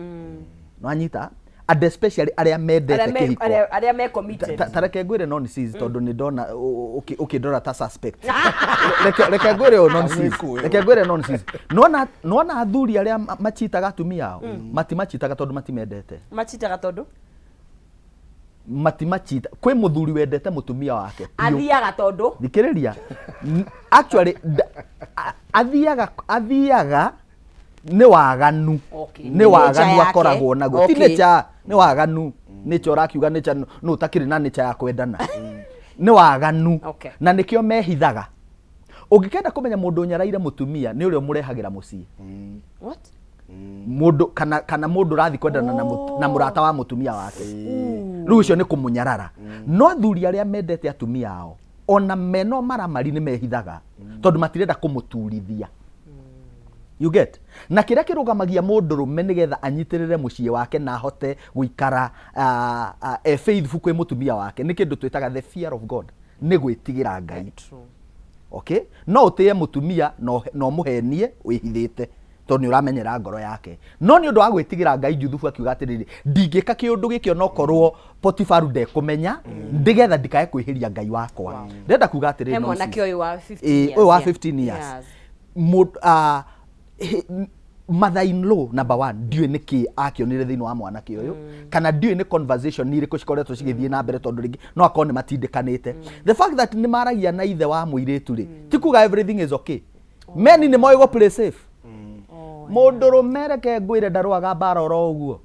nwanyita, and especially arĩa mendete Arĩa kĩhiko. Arĩa me committed. Ta reke ngwĩre nonsense, tondũ nĩ ndona ũkĩndora ta suspect. Reke ngwĩre ũũ nonsense. Agĩkũyũ. Reke ngwĩre nonsense. Nona athuri arĩa machitaga atumia ao, matimachitaga tondũ matimendete. Machitaga tondũ Matimachita. Kwĩ mũthuri wendete mũtumia wake biũ. Athiaga tondũ Thikĩrĩria. Actually athiaga nĩ waganu. Nĩ waganu Nature yake. akoragwo naguo, ti nature, nĩ waganu. Nature ũrakiuga nature, nũ ũtakĩrĩ na nature ya kwendana? Nĩ waganu. Na nĩkĩo mehithaga. Ũngĩkenda kũmenya mũndũ ũnyaraire mũtumia, nĩ ũrĩa ũmũrehagĩra mũciĩ. What? Mũndũ kana mũndũ ũrathiĩ kwendana na mũrata wa mũtumia wake, rĩu ũcio nĩ kũmũnyarara. No athuri arĩa mendete atumia ao, ona meno maramari, nĩ mehithaga tondũ matirenda kũmũturithia, you get? Na kĩrĩa kĩrũgamagia mũndũrũme nĩgetha anyitĩrĩre mũciĩ wake na ahote gũikara e faithful kwĩ mũtumia wake nĩ kĩndũ twĩtaga the fear of God, nĩ gwĩtigĩra Ngai. Okay, no ũtĩe mũtumia na ũmũhenie wĩhithĩte tondũ nĩ ũramenyera ngoro yake, no nĩ ũndũ wa gwĩtigĩra Ngai, Juthubu akiuga atĩrĩrĩ, ndingĩka kĩũndũ gĩkĩ onokorwo Potifaru ndekũmenya, ndĩgetha ndikae kwĩhĩria Ngai wakwa. Ndĩrenda kuga atĩrĩrĩ, He nonsense. mwanake ũyũ wa 15 Ĩĩ, years, ũyũ wa yeah. 15 years. Mother in law number one, ndiũĩ nĩkĩ akĩonire thĩinĩ wa mwanake ũyũ, kana ndiũĩ nĩ conversation irĩkũ cikoretwo cigĩthiĩ na mbere, tondũ rĩngĩ no akorwo nĩ matindĩkanĩte. The fact that nĩ maragia na ithe wa mũirĩtu rĩ, ti kuga everything is okay. Meni nĩ moĩ go play safe. Mũndũrũme, reke ngwĩre, ndarũaga mbara oro ũguo.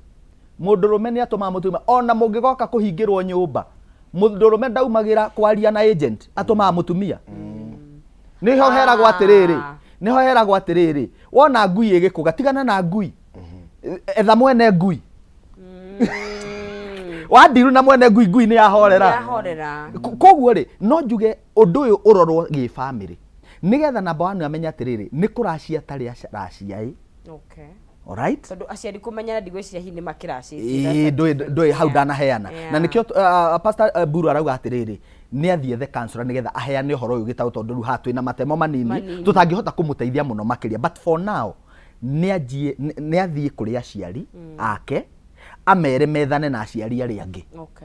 Mũndũrũme nĩ atũmaga mũtumia, ona mũngĩgoka kũhingĩrwo nyũmba, mũndũrũme ndaumagĩra kwaria na agent, atũmaga mũtumia. Nĩho heragwo atĩrĩrĩ, nĩho heragwo atĩrĩrĩ, wona ngui ĩgĩkũga, tigana na ngui, etha mwene ngui. Wandiru na mwene ngui, ngui nĩ yahorera. Yahorera. Koguo rĩ, no njuge ũndũ ũyũ ũrorwo gĩbamĩrĩ, nĩgetha namba one amenye atĩrĩrĩ, nĩ kũracia tarĩ racia ĩ. Alright. Tondũ aciari kũmenyana, ndigwĩciria hihi nĩ makĩracĩtie. Ĩĩ, ndũĩ hau ndanaheana. Na nĩkĩo Pastor Buru arauga atĩrĩrĩ, nĩ athiĩ ethe counselor nĩgetha aheane ũhoro ũyũ gĩtaũ, tondũ rĩu haha twĩna matemo manini, Manini. Tũtangĩhota kũmũteithia mũno makĩria. But for now nĩ anjie, nĩ athiĩ kũrĩ aciari ake, amere methane na aciari arĩa angĩ,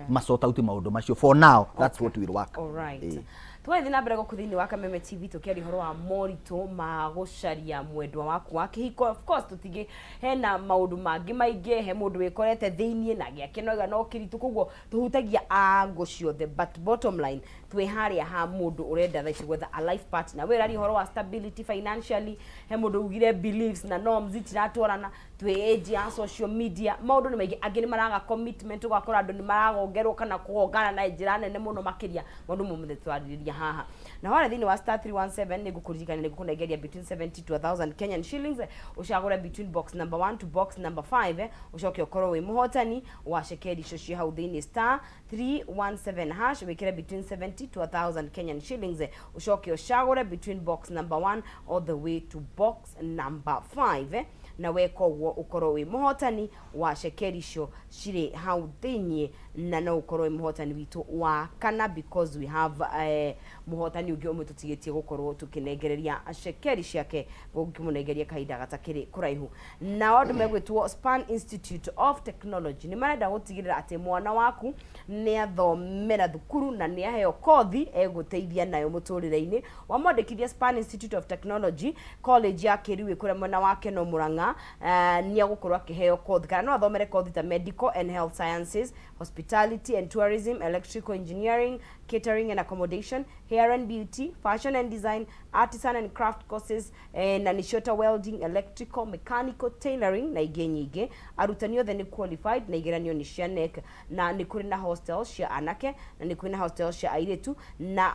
masort out maũndũ macio. For now that's what will work. Alright. Ĩĩ. Tũgathiĩ na mbere gũkũ thĩinĩ wa Kameme TV tũkĩaria ũhoro wa moritũ ma gũcaria mwendwa waku wa kĩhiko. Of course tũtingĩ, hena maũndũ mangĩ maingĩ, he mũndũ wĩkorete thĩiniĩ na gĩake no no kĩritũ, koguo tũhutagia ango ciothe, but bottom line twĩ harĩa ha mũndũ ũrenda thaa ici gwetha a life partner. We ũraria ũhoro wa stability financially, he mũndũ ugire beliefs na norms itiratwarana, twĩ age ya social media, maũndũ nĩ maingĩ, angĩ nĩ maraga commitment, ũgakora andũ nĩ maragongerwo kana kũgongana na njĩra nene mũno makĩria. Maũndũ mothe twarĩrĩria haha na harĩa thĩinĩ wa *317. Nĩ ngũkũririkania nĩ ngũkũnengeria between 70 to 1000 Kenyan shillings, ũcagũre between box number 1 to box number 5, ũcoke ũkorwo wĩ mũhotani wa cekeri icio ciĩ hau thĩinĩ. *317 hash, wĩkĩre between 70 to 1000 Kenyan shillings, ũcoke ũcagũre between box number 1 all the way to box number 5. Na weka ũguo ũkorwo wĩ mũhotani wa cekeri icio cirĩ hau thĩiniĩ, na no ũkorwo wĩ mũhotani witũ wa kana, because we have mũhotani ũngĩ ũmwe tũtigĩtie gũkorwo tũkĩnengereria cekeri ciake, gũkĩmũnengeria kahinda gatakĩrĩ kũraihu. Nao andũ megwĩtwo Span Institute of Technology nĩ marenda gũtigĩrĩra atĩ mwana waku nĩ athomera thukuru na nĩ aheo kothi egũteithia nayo mũtũrĩre-inĩ. Wamwandĩkithia Span Institute of Technology College ya Kĩriu ĩ kũrĩa mwena wa Keno Murang'a, nĩ egũkorwo akĩheo kothi kana no athomere kothi ta Medical and Health Sciences, Hospitality and Tourism, Electrical Engineering, Catering and Accommodation, Hair and Beauty, Fashion and Design, Artisan and Craft courses, na nĩcio ta welding, electrical, mechanical, tailoring na ingĩ nyingĩ. Arutani othe nĩ qualified na igeranio nĩ cia KNEC, na nĩ kũrĩ na hostel cia anake na nĩ kũrĩ na hostel cia airĩtu, na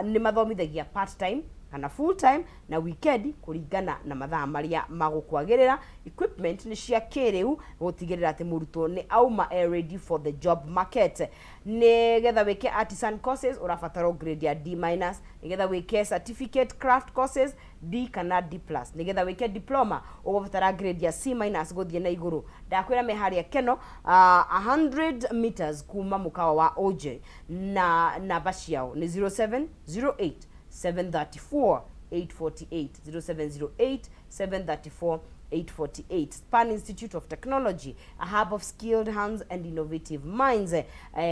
nĩ mathomithagia part time kana full time na weekend kũringana na mathaa marĩa magũkwagĩrĩra. Equipment nĩ cia kĩrĩu gũtigĩrĩra atĩ mũrutwo nĩ auma e ready for the job market. Nĩgetha wĩke artisan courses ũrabatara grade ya D minus, nĩgetha wĩke certificate craft courses D kana D plus, nĩgetha wĩke diploma ũgũbatara grade ya C minus gũthiĩ na igũrũ. Ndakwĩra me harĩa Keno, 100 meters kuma mũkawa wa OJ, na namba ciao nĩ 0708 734 848, 0708 734 848. Span Institute of Technology, a hub of skilled hands and innovative minds,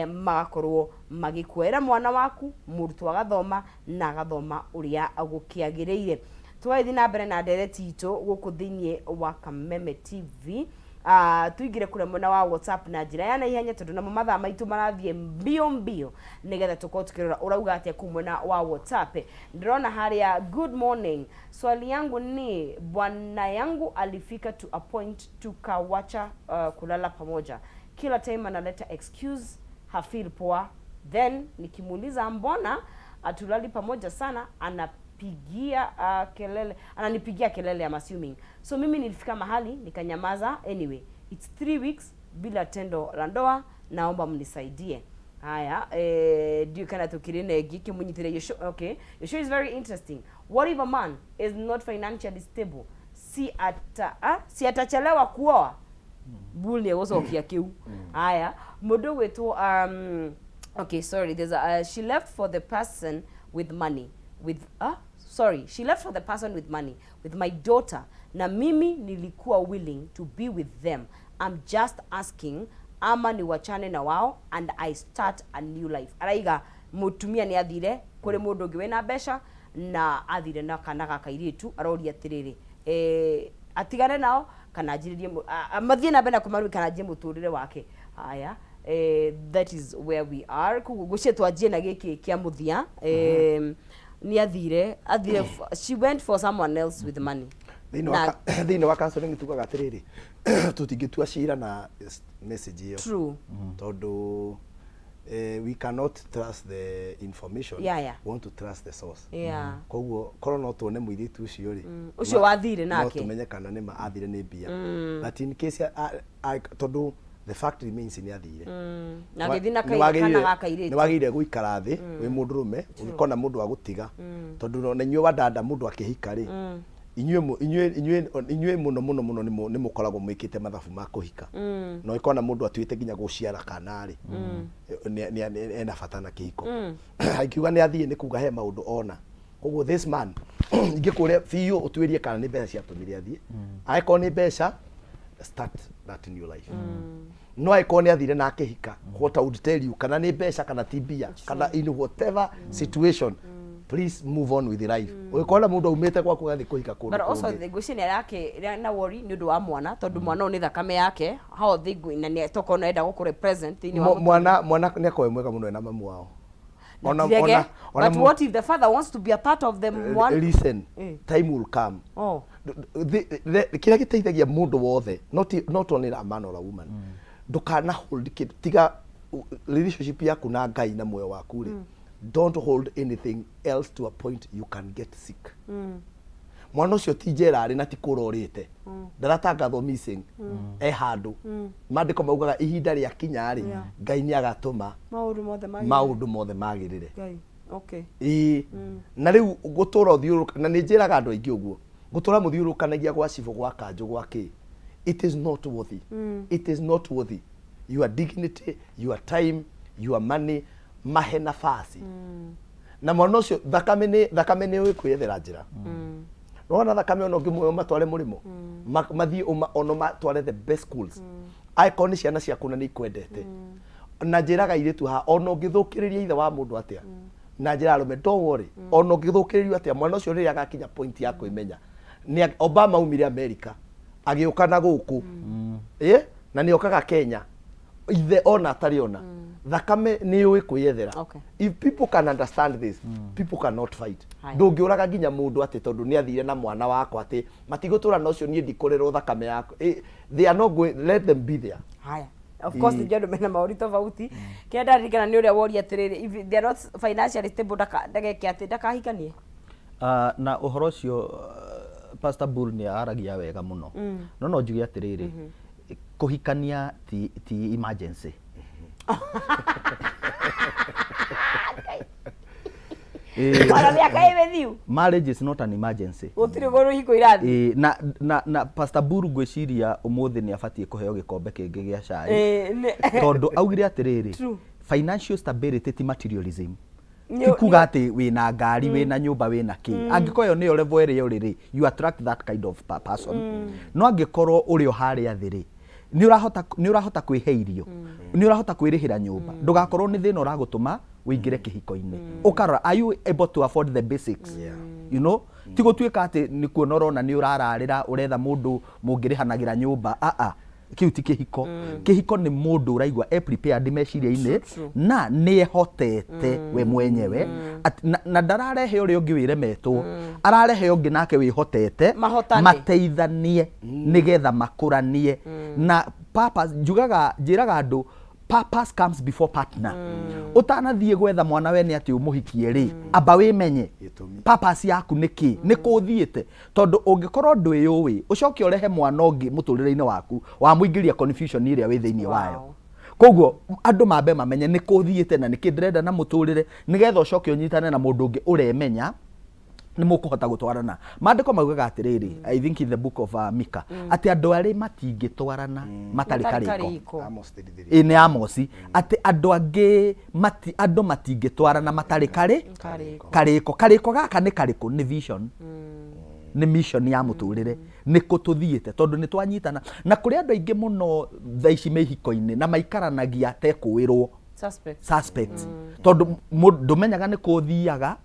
magakorwo magĩkuoera mwana waku mũrutwo agathoma na agathoma ũrĩa gũkĩagĩrĩire. Tũgagĩthiĩ na mbere na ndereti itũ gũkũ thĩinĩ wa Kameme TV. Tuingire kũrĩa mwena wa WhatsApp na njĩra ya naihenya, tondũ namo mathaa maitũ marathiĩ mbio mbio, nĩgetha tũkorwo tũkĩrora ũrauga atĩa kũu mwena wa WhatsApp. Ndĩrona harĩa, "Good morning, swali yangu ni bwana yangu alifika to a point tukawacha kulala pamoja. Kila time analeta excuse hafeel poa, then nikimuuliza mbona atulali pamoja sana, anapigia kelele, ananipigia kelele, I'm assuming. So mimi nilifika mahali nikanyamaza. Anyway, it's 3 weeks bila tendo la ndoa. Naomba mnisaidie." Haya, ndiũ kana tukiri na ĩngĩ kĩmũnyitĩre. Your show, okay, "Your show is very interesting. What if a man is not financially stable? Si atachelewa kuoa?" Bull nĩ egũcokia kĩu. Haya, mũndũ ũgwĩtwo okay, sorry, there's a, she left for the person with money with sorry, "She left for the person with money with my daughter, na mimi nilikuwa willing to be with them. I'm just asking ama ni wachane na wao and I start a new life." Araiga mutumia nĩ athire kũrĩ mũndũ ũngĩ wĩna mbeca na athire na kana ga kairĩtu. Aroria atĩrĩrĩ, atigane nao kana anjĩrĩrie mathiĩ na mbere na kũmarũi kana anjie mũtũrĩre wake. Haya, that is where we are. Koguo ngwĩciria twanjie na gĩkĩ kĩa mũthia. Nĩ athire she went for someone else with money. Thĩinĩ wa counseling tugaga atĩrĩrĩ, tũtingĩtua cira na message ĩyo, tondũ we cannot trust the information. We want to trust the source. Koguo korwo no tuone mũirĩtu ũcio rĩ, Ũcio wathire no nake. Tũmenye kana nĩ ma athire nĩ mbia, but in case tondũ the fact remains nĩ athire. Na agĩthiĩ na kana ga kairĩtu. Nĩ wagĩrĩire gũikara thĩ wĩ mũndũrũme ũngĩkona mũndũ wa gũtiga, tondũ ona inyuĩ wadada mũndũ akĩhika rĩ, inyuĩ mũno mũno mũno nĩ mũkoragwo mwĩkĩte mathabu ma kũhika, na ũngĩkona mũndũ atuĩte nginya gũciara kana rĩ, ena bata na kĩhiko. Angiuga nĩ athiĩ nĩ kuga he maũndũ ona. Koguo this man, ingĩkũria biũ ũtuĩrie kana nĩ mbeca ciatũmire athiĩ. Angĩkorwo nĩ mbeca, start that new life. No angĩkorwo nĩ athire na akĩhika, what I would tell you, kana nĩ mbeca kana ti mbia kana in whatever situation, please move on with life. Ũngĩkona mũndũ aumĩte gwaku agathiĩ kũhika kũndũ But also kũngĩ. Ngwĩciria nĩ arakĩ na worry nĩ ũndũ wa mwana, tondũ mwana ũyũ nĩ thakame yake. How are they going? Na nĩ tokorwo no enda gũkũre present thĩinĩ wa Mwana nĩ akorwo mwega mũno ena mamu wao. Tirege, but what if the father wants to be a part of the one? Listen, time will come. Kĩrĩa gĩteithagia mũndũ wothe, not only a man or a woman, ndũkana hold kĩndũ tiga relationship yaku na Ngai na muoyo waku rĩ. Don't hold anything else to a point you can get sick. Mwana ũcio ti njera arĩ na ti kũra ũrĩte, ndaratangathwo missing, e handũ. Maandĩko maugaga ihinda rĩa kinya rĩ, Ngai nĩ agatũma maũndũ mothe magĩrĩre. Maũndũ mothe magĩrĩre. Ngai, okay. Ĩĩ, na rĩu gũtũra ũthiũrũrũka, na nĩ njĩraga andũ aingĩ ũguo. Gũtũra mũthiũrũrũkanagia gwa cibũ, gwa kanjũ, gwa kĩ, it is not worthy. It is not worthy your dignity, your time, your money. Mahe nafasi na mwana ũcio. Thakame nĩ thakame, nĩ ũĩ kwĩyethera njĩra. Nĩwona thakame, ona ũngĩmuoya ũmatware mũrĩmo, mathiĩ ona ũmatware the best schools, angĩkorwo nĩ ciana ciaku na nĩ ikwendete. Na njĩraga airĩtu haha, ona ũngĩthũkĩrĩria ithe wa mũndũ atĩa, na njĩra arũme, don't worry, ona ũngĩthũkĩrĩrio atĩa, mwana ũcio rĩrĩa agakinya point ya kwĩmenya nĩ Obama aumire America agĩũka na gũkũ, ĩ na nĩ okaga Kenya ithe ona atarĩ ona. Thakame nĩ yũĩ kwĩyethera. If people can understand this, people cannot fight. Haya. Ndũngĩũraga nginya mũndũ atĩ tondũ nĩ athire na mwana wakwa, atĩ matigũtũra na ũcio, niĩ ndikũrerwo thakame yakwa. They are not going, let them be there. Haya, of course, nĩ andũ mena maũri tofauti. Kĩrĩa ndaririkana nĩ ũrĩa woria atĩrĩrĩ, if they are not financially stable, ndageke atĩ ndakahikanie. Na ũhoro ũcio, Pastor Bull nĩ aragia wega mũno, no njuge atĩrĩrĩ, kũhikania ti emergency. Ona mĩaka ĩ mĩthiu. Marriage is not an emergency. Gũtirĩ mũndũ hiko irathi. Na Pastor Buru ngwĩciria ũmũthĩ nĩ abatiĩ kũheo gĩkombe kĩngĩ gĩa cai, tondũ augire atĩrĩrĩ, financial stability ti materialism, ti kuga atĩ wĩna ngari, wĩna nyũmba, wĩna kĩ. Angĩkorwo ĩyo nĩyo level ĩrĩa ũrĩ rĩ, you attract that kind of person. No angĩkorwo ũrĩ o harĩa thĩ rĩ, nĩ ũrahota kwĩhe irio, nĩ ũrahota kwĩrĩhĩra nyũmba, ndũgakorwo nĩ thĩna ũragũtũma ũingĩre kĩhiko-inĩ. Ũkarora, are you able to afford the basics? Ti gũtuĩka atĩ nĩ kuona ũrona nĩ ũrararĩra, ũretha mũndũ mũngĩrĩhanagĩra nyũmba. Aa, kĩu ti kĩhiko. Kĩhiko nĩ mũndũ ũraigua e prepared meciria-inĩ na nĩ ehotete we mwenyewe. Na ndararehe ũrĩa ũngĩ wĩremetwo, ararehe ũngĩ nake wĩhotete. Mahotane. Mateithanie nĩgetha makũranie na purpose. Njugaga, njĩraga andũ, purpose comes before partner. Ũtanathiĩ gwetha mwana we nĩ atĩ ũmũhikie rĩ, amba wĩmenye Gĩtũmi. Purpose yaku nĩ kĩ, nĩ kũ ũthiĩte, tondũ ũngĩkorwo ndwĩyũĩ, ũcoke ũrehe mwana ũngĩ mũtũrĩre-inĩ waku, wamũingĩria confusion ĩrĩa wĩ thĩinĩ wayo. Koguo andũ mambe mamenye nĩ kũ thiĩte na nĩkĩ ndĩrenda na mũtũrĩre, nĩgetha ũcoke ũnyitane na mũndũ ũngĩ ũremenya nĩ mũkũhota gũtwarana. Maandĩko maugaga atĩrĩrĩ, I think in the book of Mika, atĩ andũ arĩ matingĩtwarana matarĩ Matarĩ karĩko. Karĩko. Amos 33. Ĩ nĩ Amosi, atĩ andũ angĩ mati, andũ matingĩtwarana matarĩ karĩ Karĩko. Karĩko. Karĩko gaka nĩ karĩkũ? Nĩ vision, nĩ mission ya mũtũrĩre, nĩ kũ tũthiĩte, tondũ nĩ twanyitana na kũrĩ andũ aingĩ mũno thaa ici me ihiko-inĩ na maikaranagia tekũĩrwo. Suspect. Suspect, tondũ ndũmenyaga nĩ kũ ũthiaga,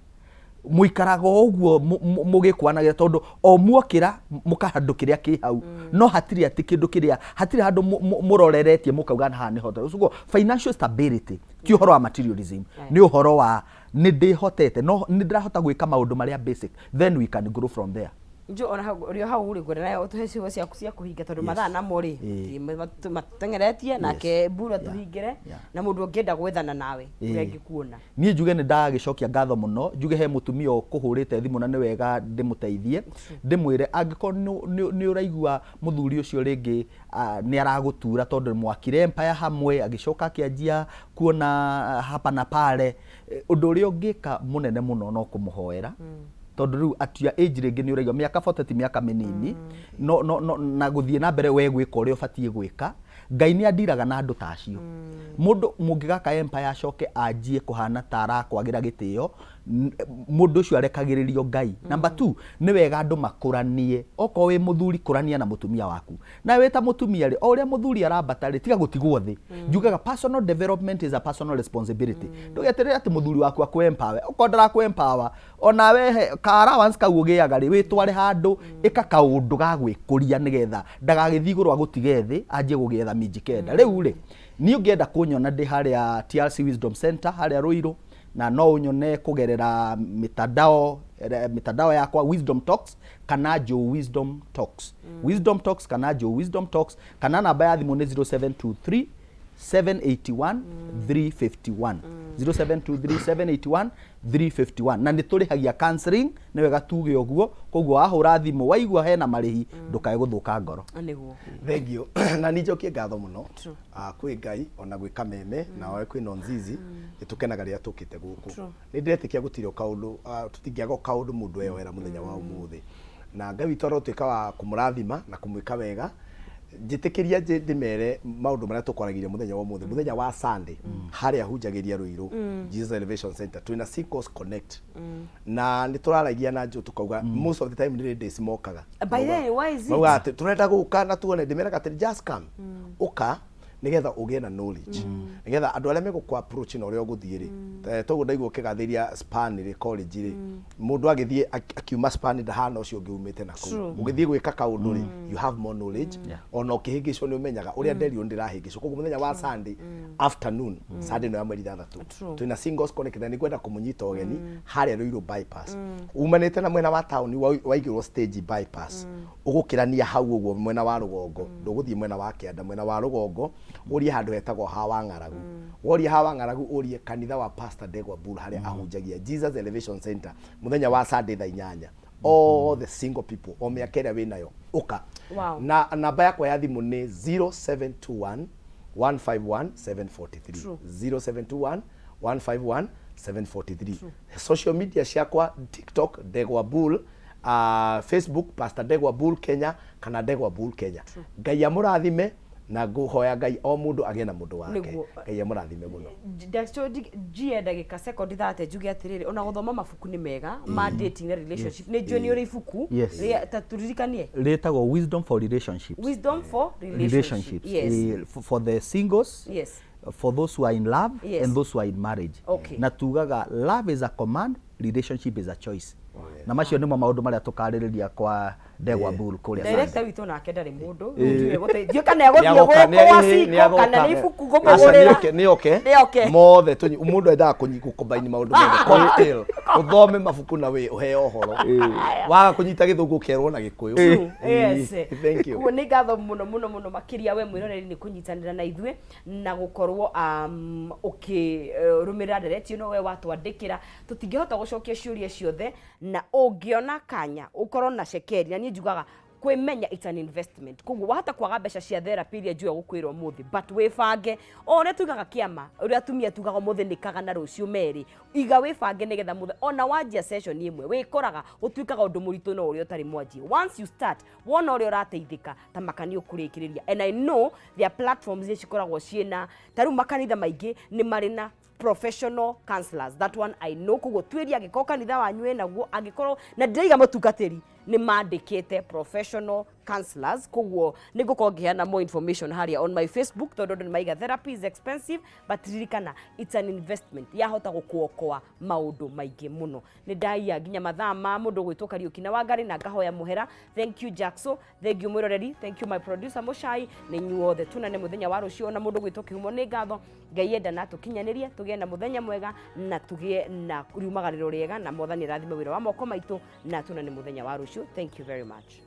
mũikaraga o ũguo mũgĩkwanagĩra, tondũ o muokĩra mũkahandũ kĩrĩa kĩ hau, no hatirĩ atĩ kĩndũ kĩrĩa, hatirĩ handũ mũroreretie mũkauga haha nĩho. Ũguo financial stability ti ũhoro wa materialism, nĩ ũhoro wa nĩ ndĩhotete, no nĩ ndĩrahota gwĩka maũndũ marĩa basic, then we can grow from there. Njo ona hau ũrĩ o hau rĩ, ngwenda nawe ũtũhe ciugo ciaku cia kũhinga, tondũ mathaa namo rĩ matũteng'eretie nake mbura. Tũhingĩre na mũndũ ũngĩenda gwethana nawe, ũrĩa angĩkuona. Niĩ njuge nĩ ndagĩcokia ngatho mũno. Njuge he mũtumia ũkũhũrĩte thimũ na nĩ wega ndĩmũteithie, ndĩmwĩre angĩkorwo nĩ ũraigua mũthuri ũcio rĩngĩ nĩ aragũtura, tondũ mwakire empire hamwe, agĩcoka akĩanjia kuona hapa na pale, ũndũ ũrĩa ũngĩka mũnene mũno no kũmũhoera, tondũ rĩu at your age rĩngĩ nĩ ũraigua mĩaka 40 ti mĩaka mĩnini, no na gũthiĩ na mbere we gwĩka ũrĩa ũbatiĩ gwĩka. Ngai nĩ andiraga na andũ ta acio. Mũndũ mũngĩgaka empire acoke anjie kũhana ta arakwagĩra gĩtĩo, mũndũ ũcio arekagĩrĩrio Ngai. Number two, nĩ wega andũ makũranie. Okorwo wĩ mũthuri, kũrania na mũtumia waku. Na wĩ ta mũtumia rĩ, o ũrĩa mũthuri arambata rĩ, tiga gũtigwo thĩ. Njugaga personal development is a personal responsibility. Ndũgeterere atĩ mũthuri waku akũ empower. Okorwo ndarakũ empower, onawe he ka allowance kau ũgĩaga rĩ, wĩtware handũ, ĩka kaũndũ ga gwĩkũria, nĩgetha ndagagĩthiĩ igũrũ agũtige thĩ anjie gũgĩetha minji kenda. Rĩu rĩ, niĩ ũngĩenda kũnyona, ndĩ harĩa TRC Wisdom Center harĩa Ruiru, na no ũnyone kũgerera mitandao yakwa, Wisdom Talks kana Joe Wisdom Talks, Wisdom Talks kana Joe Wisdom Talks, kana namba ya thimũ nĩ 0723 781 351, 0723 781 351. Na nĩ tũrĩhagia counseling, nĩ wega tuge ũguo. Koguo wahũra thimũ waigua hena marĩhi, ndũkae gũthũka ngoro. Nĩguo. Thengiũ, na nĩ njokie ngatho mũno kwĩ Ngai ona gwĩ Kameme na oe kwĩ Nonzizi. Nĩ tũkenaga rĩrĩa tũkĩte gũkũ. Nĩ ndĩretĩkia gũtirĩ o kaũndũ, tũtingĩaga o kaũndũ mũndũ eyoera mũthenya wa ũmũthĩ. Na Ngai witũ arotuĩka wa kũmũrathima na kũmwĩka wega. Njĩtĩkĩria ndĩmere maũndũ marĩa tũkwaragĩria mũthenya wa ũmũthĩ, mũthenya wa Sunday, harĩa hunjagĩria Ruiru, Jesus Elevation Center, twĩna Singles Connect. Na nĩ tũraragia na Joe tũkauga most of the time nĩ ladies mokaga. By the way, why is it? Maugaga atĩ tũrenda gũka na tuone, ndĩmeraga atĩ just come. Ũka nigetha ũgĩe na knowledge, nigetha andũ arĩa megũkũ approach na ũrĩa ũgũthiĩ rĩ, toguo ndaigua ũkĩgathĩria span rĩ, college rĩ, mũndũ agĩthiĩ akiuma span ndahana ũcio ũngĩ umĩte na kũu. Ũgĩthiĩ gwĩka kaũndũ rĩ, you have more knowledge, ona ũkĩhĩngĩcwo nĩ ũmenyaga ũrĩa nderirwo nĩ ndĩrahĩngĩcwo. Koguo mũthenya wa Sunday afternoon, Sunday ĩno ya mweri 6, twĩna Singles Connect na nĩngwenda kũmũnyita ũgeni harĩa Ruiru bypass, umanĩte na mwena wa taũni, waigĩrwo stage bypass, ũgũkĩrania hau ũguo mwena wa rũgongo, ndũgũthiĩ mwena wa kĩanda, mwena wa rũgongo, ũrie handũ hetagwo ha wa ng'aragu. Woria ha wa ng'aragu, ũrie kanitha wa Pastor Ndegwa Bull harĩa ahunjagia, Jesus Elevation Center, mũthenya wa Sunday thaa 8. All the single people, o mĩaka ĩrĩa wĩnayo, ũka. Na namba yakwa ya thimũ nĩ 0721 151 743. 0721 151 743. Social media ciakwa, TikTok Ndegwa Bull, Facebook Pastor Ndegwa Bull Kenya kana Ndegwa Bull Kenya. Ngai amũrathime, na ngũhoya Ngai o mũndũ agĩe na mũndũ wake. Ngai amũrathime mũno. Njie ndagĩka sekondi 30 njuge atĩrĩrĩ, ona gũthoma mabuku nĩ mega ma dating na relationship. Nĩ njũĩ nĩ ũrĩ ibuku ta tũririkanie. Rĩtagwo Wisdom for Relationships. Wisdom for Relationships. Relationships. For the singles, for those who are in love and those who are in marriage. Na tugaga love is a command, relationship is a choice. Na macio nĩmo maũndũ marĩa tũkarĩrĩria kwa Ndegwa Bull kũrĩa Director witũ nake ndarĩ mũndũ ndiũ kana egũthiĩ gũkũ gwa Ciko kana nĩ ibuku ngũmũgũrĩra. Nĩ oke. Nĩ oke. Mothe mũndũ endaga gũcombine maũndũ mothe, cocktail, ũthome mabuku na wĩ ũheo ũhoro, waga kũnyita Gĩthũngũ ũkerwo na Gĩkũyũ. Thank you. Koguo nĩ ngatho mũno mũno mũno makĩria we mwĩroreri nĩ kũnyitanĩra na ithuĩ na gũkorwo ũkĩrũmĩrĩra ndereti ĩno. We watwandĩkĩra, tũtingĩhota gũcokia ciũria ciothe, na ũngĩona kanya ũkorwo na cekeri, na niĩ njugaga kwĩmenya it's an investment. Koguo wahota kwaga mbeca cia therapy iria njũĩ gũkwĩra ũmũthĩ, but wĩbange o ũrĩa tugaga kĩama, ũrĩa atumia tugaga ũmũthĩ nĩ kaga na rũciũ merĩ. Iga wĩbange nĩgetha mũthĩ ona wanjia session ĩmwe wĩkoraga gũtuĩkaga ũndũ mũritũ no ũrĩa ũtarĩ mwanjie. Once you start, wona ũrĩa ũrateithĩka, ta maka nĩ ũkũrĩkĩrĩria. And I know there are platforms iria cikoragwo ciĩna, ta rĩu makanitha maingĩ nĩ marĩ na professional counselors, that one I know. Koguo tuĩria angĩkorwo kanitha wanyu wĩnaguo, angĩkorwo na ndĩraiga mũtungatĩri nĩ mandĩkĩte professional counselors. Koguo nĩ ngũkorwo ngĩheana more information harĩa on my Facebook, tondũ andũ nĩ maiga therapy is expensive, but ririkana it's an investment yahota gũkuokoa maũndũ maingĩ mũno. Nĩ ndaiya nginya mathaa ma mũndũ gwĩtwo Kariũki na Wangari, na ngahoya mũhera. Thank you Jackson, thank you mwĩroreri, thank you my producer Mũcai, nĩ inyuothe. Tunane mũthenya wa rũciũ. Ona mũndũ gwĩtwo Kĩhumo nĩ ngatho. Ngai enda na tũkinyanĩrie, tũgĩe na mũthenya mwega na tũgĩe na riumagarĩro rĩega, na Mwathani arathime wĩra wa moko maitũ, na tunane mũthenya wa rũciũ. Thank you very much.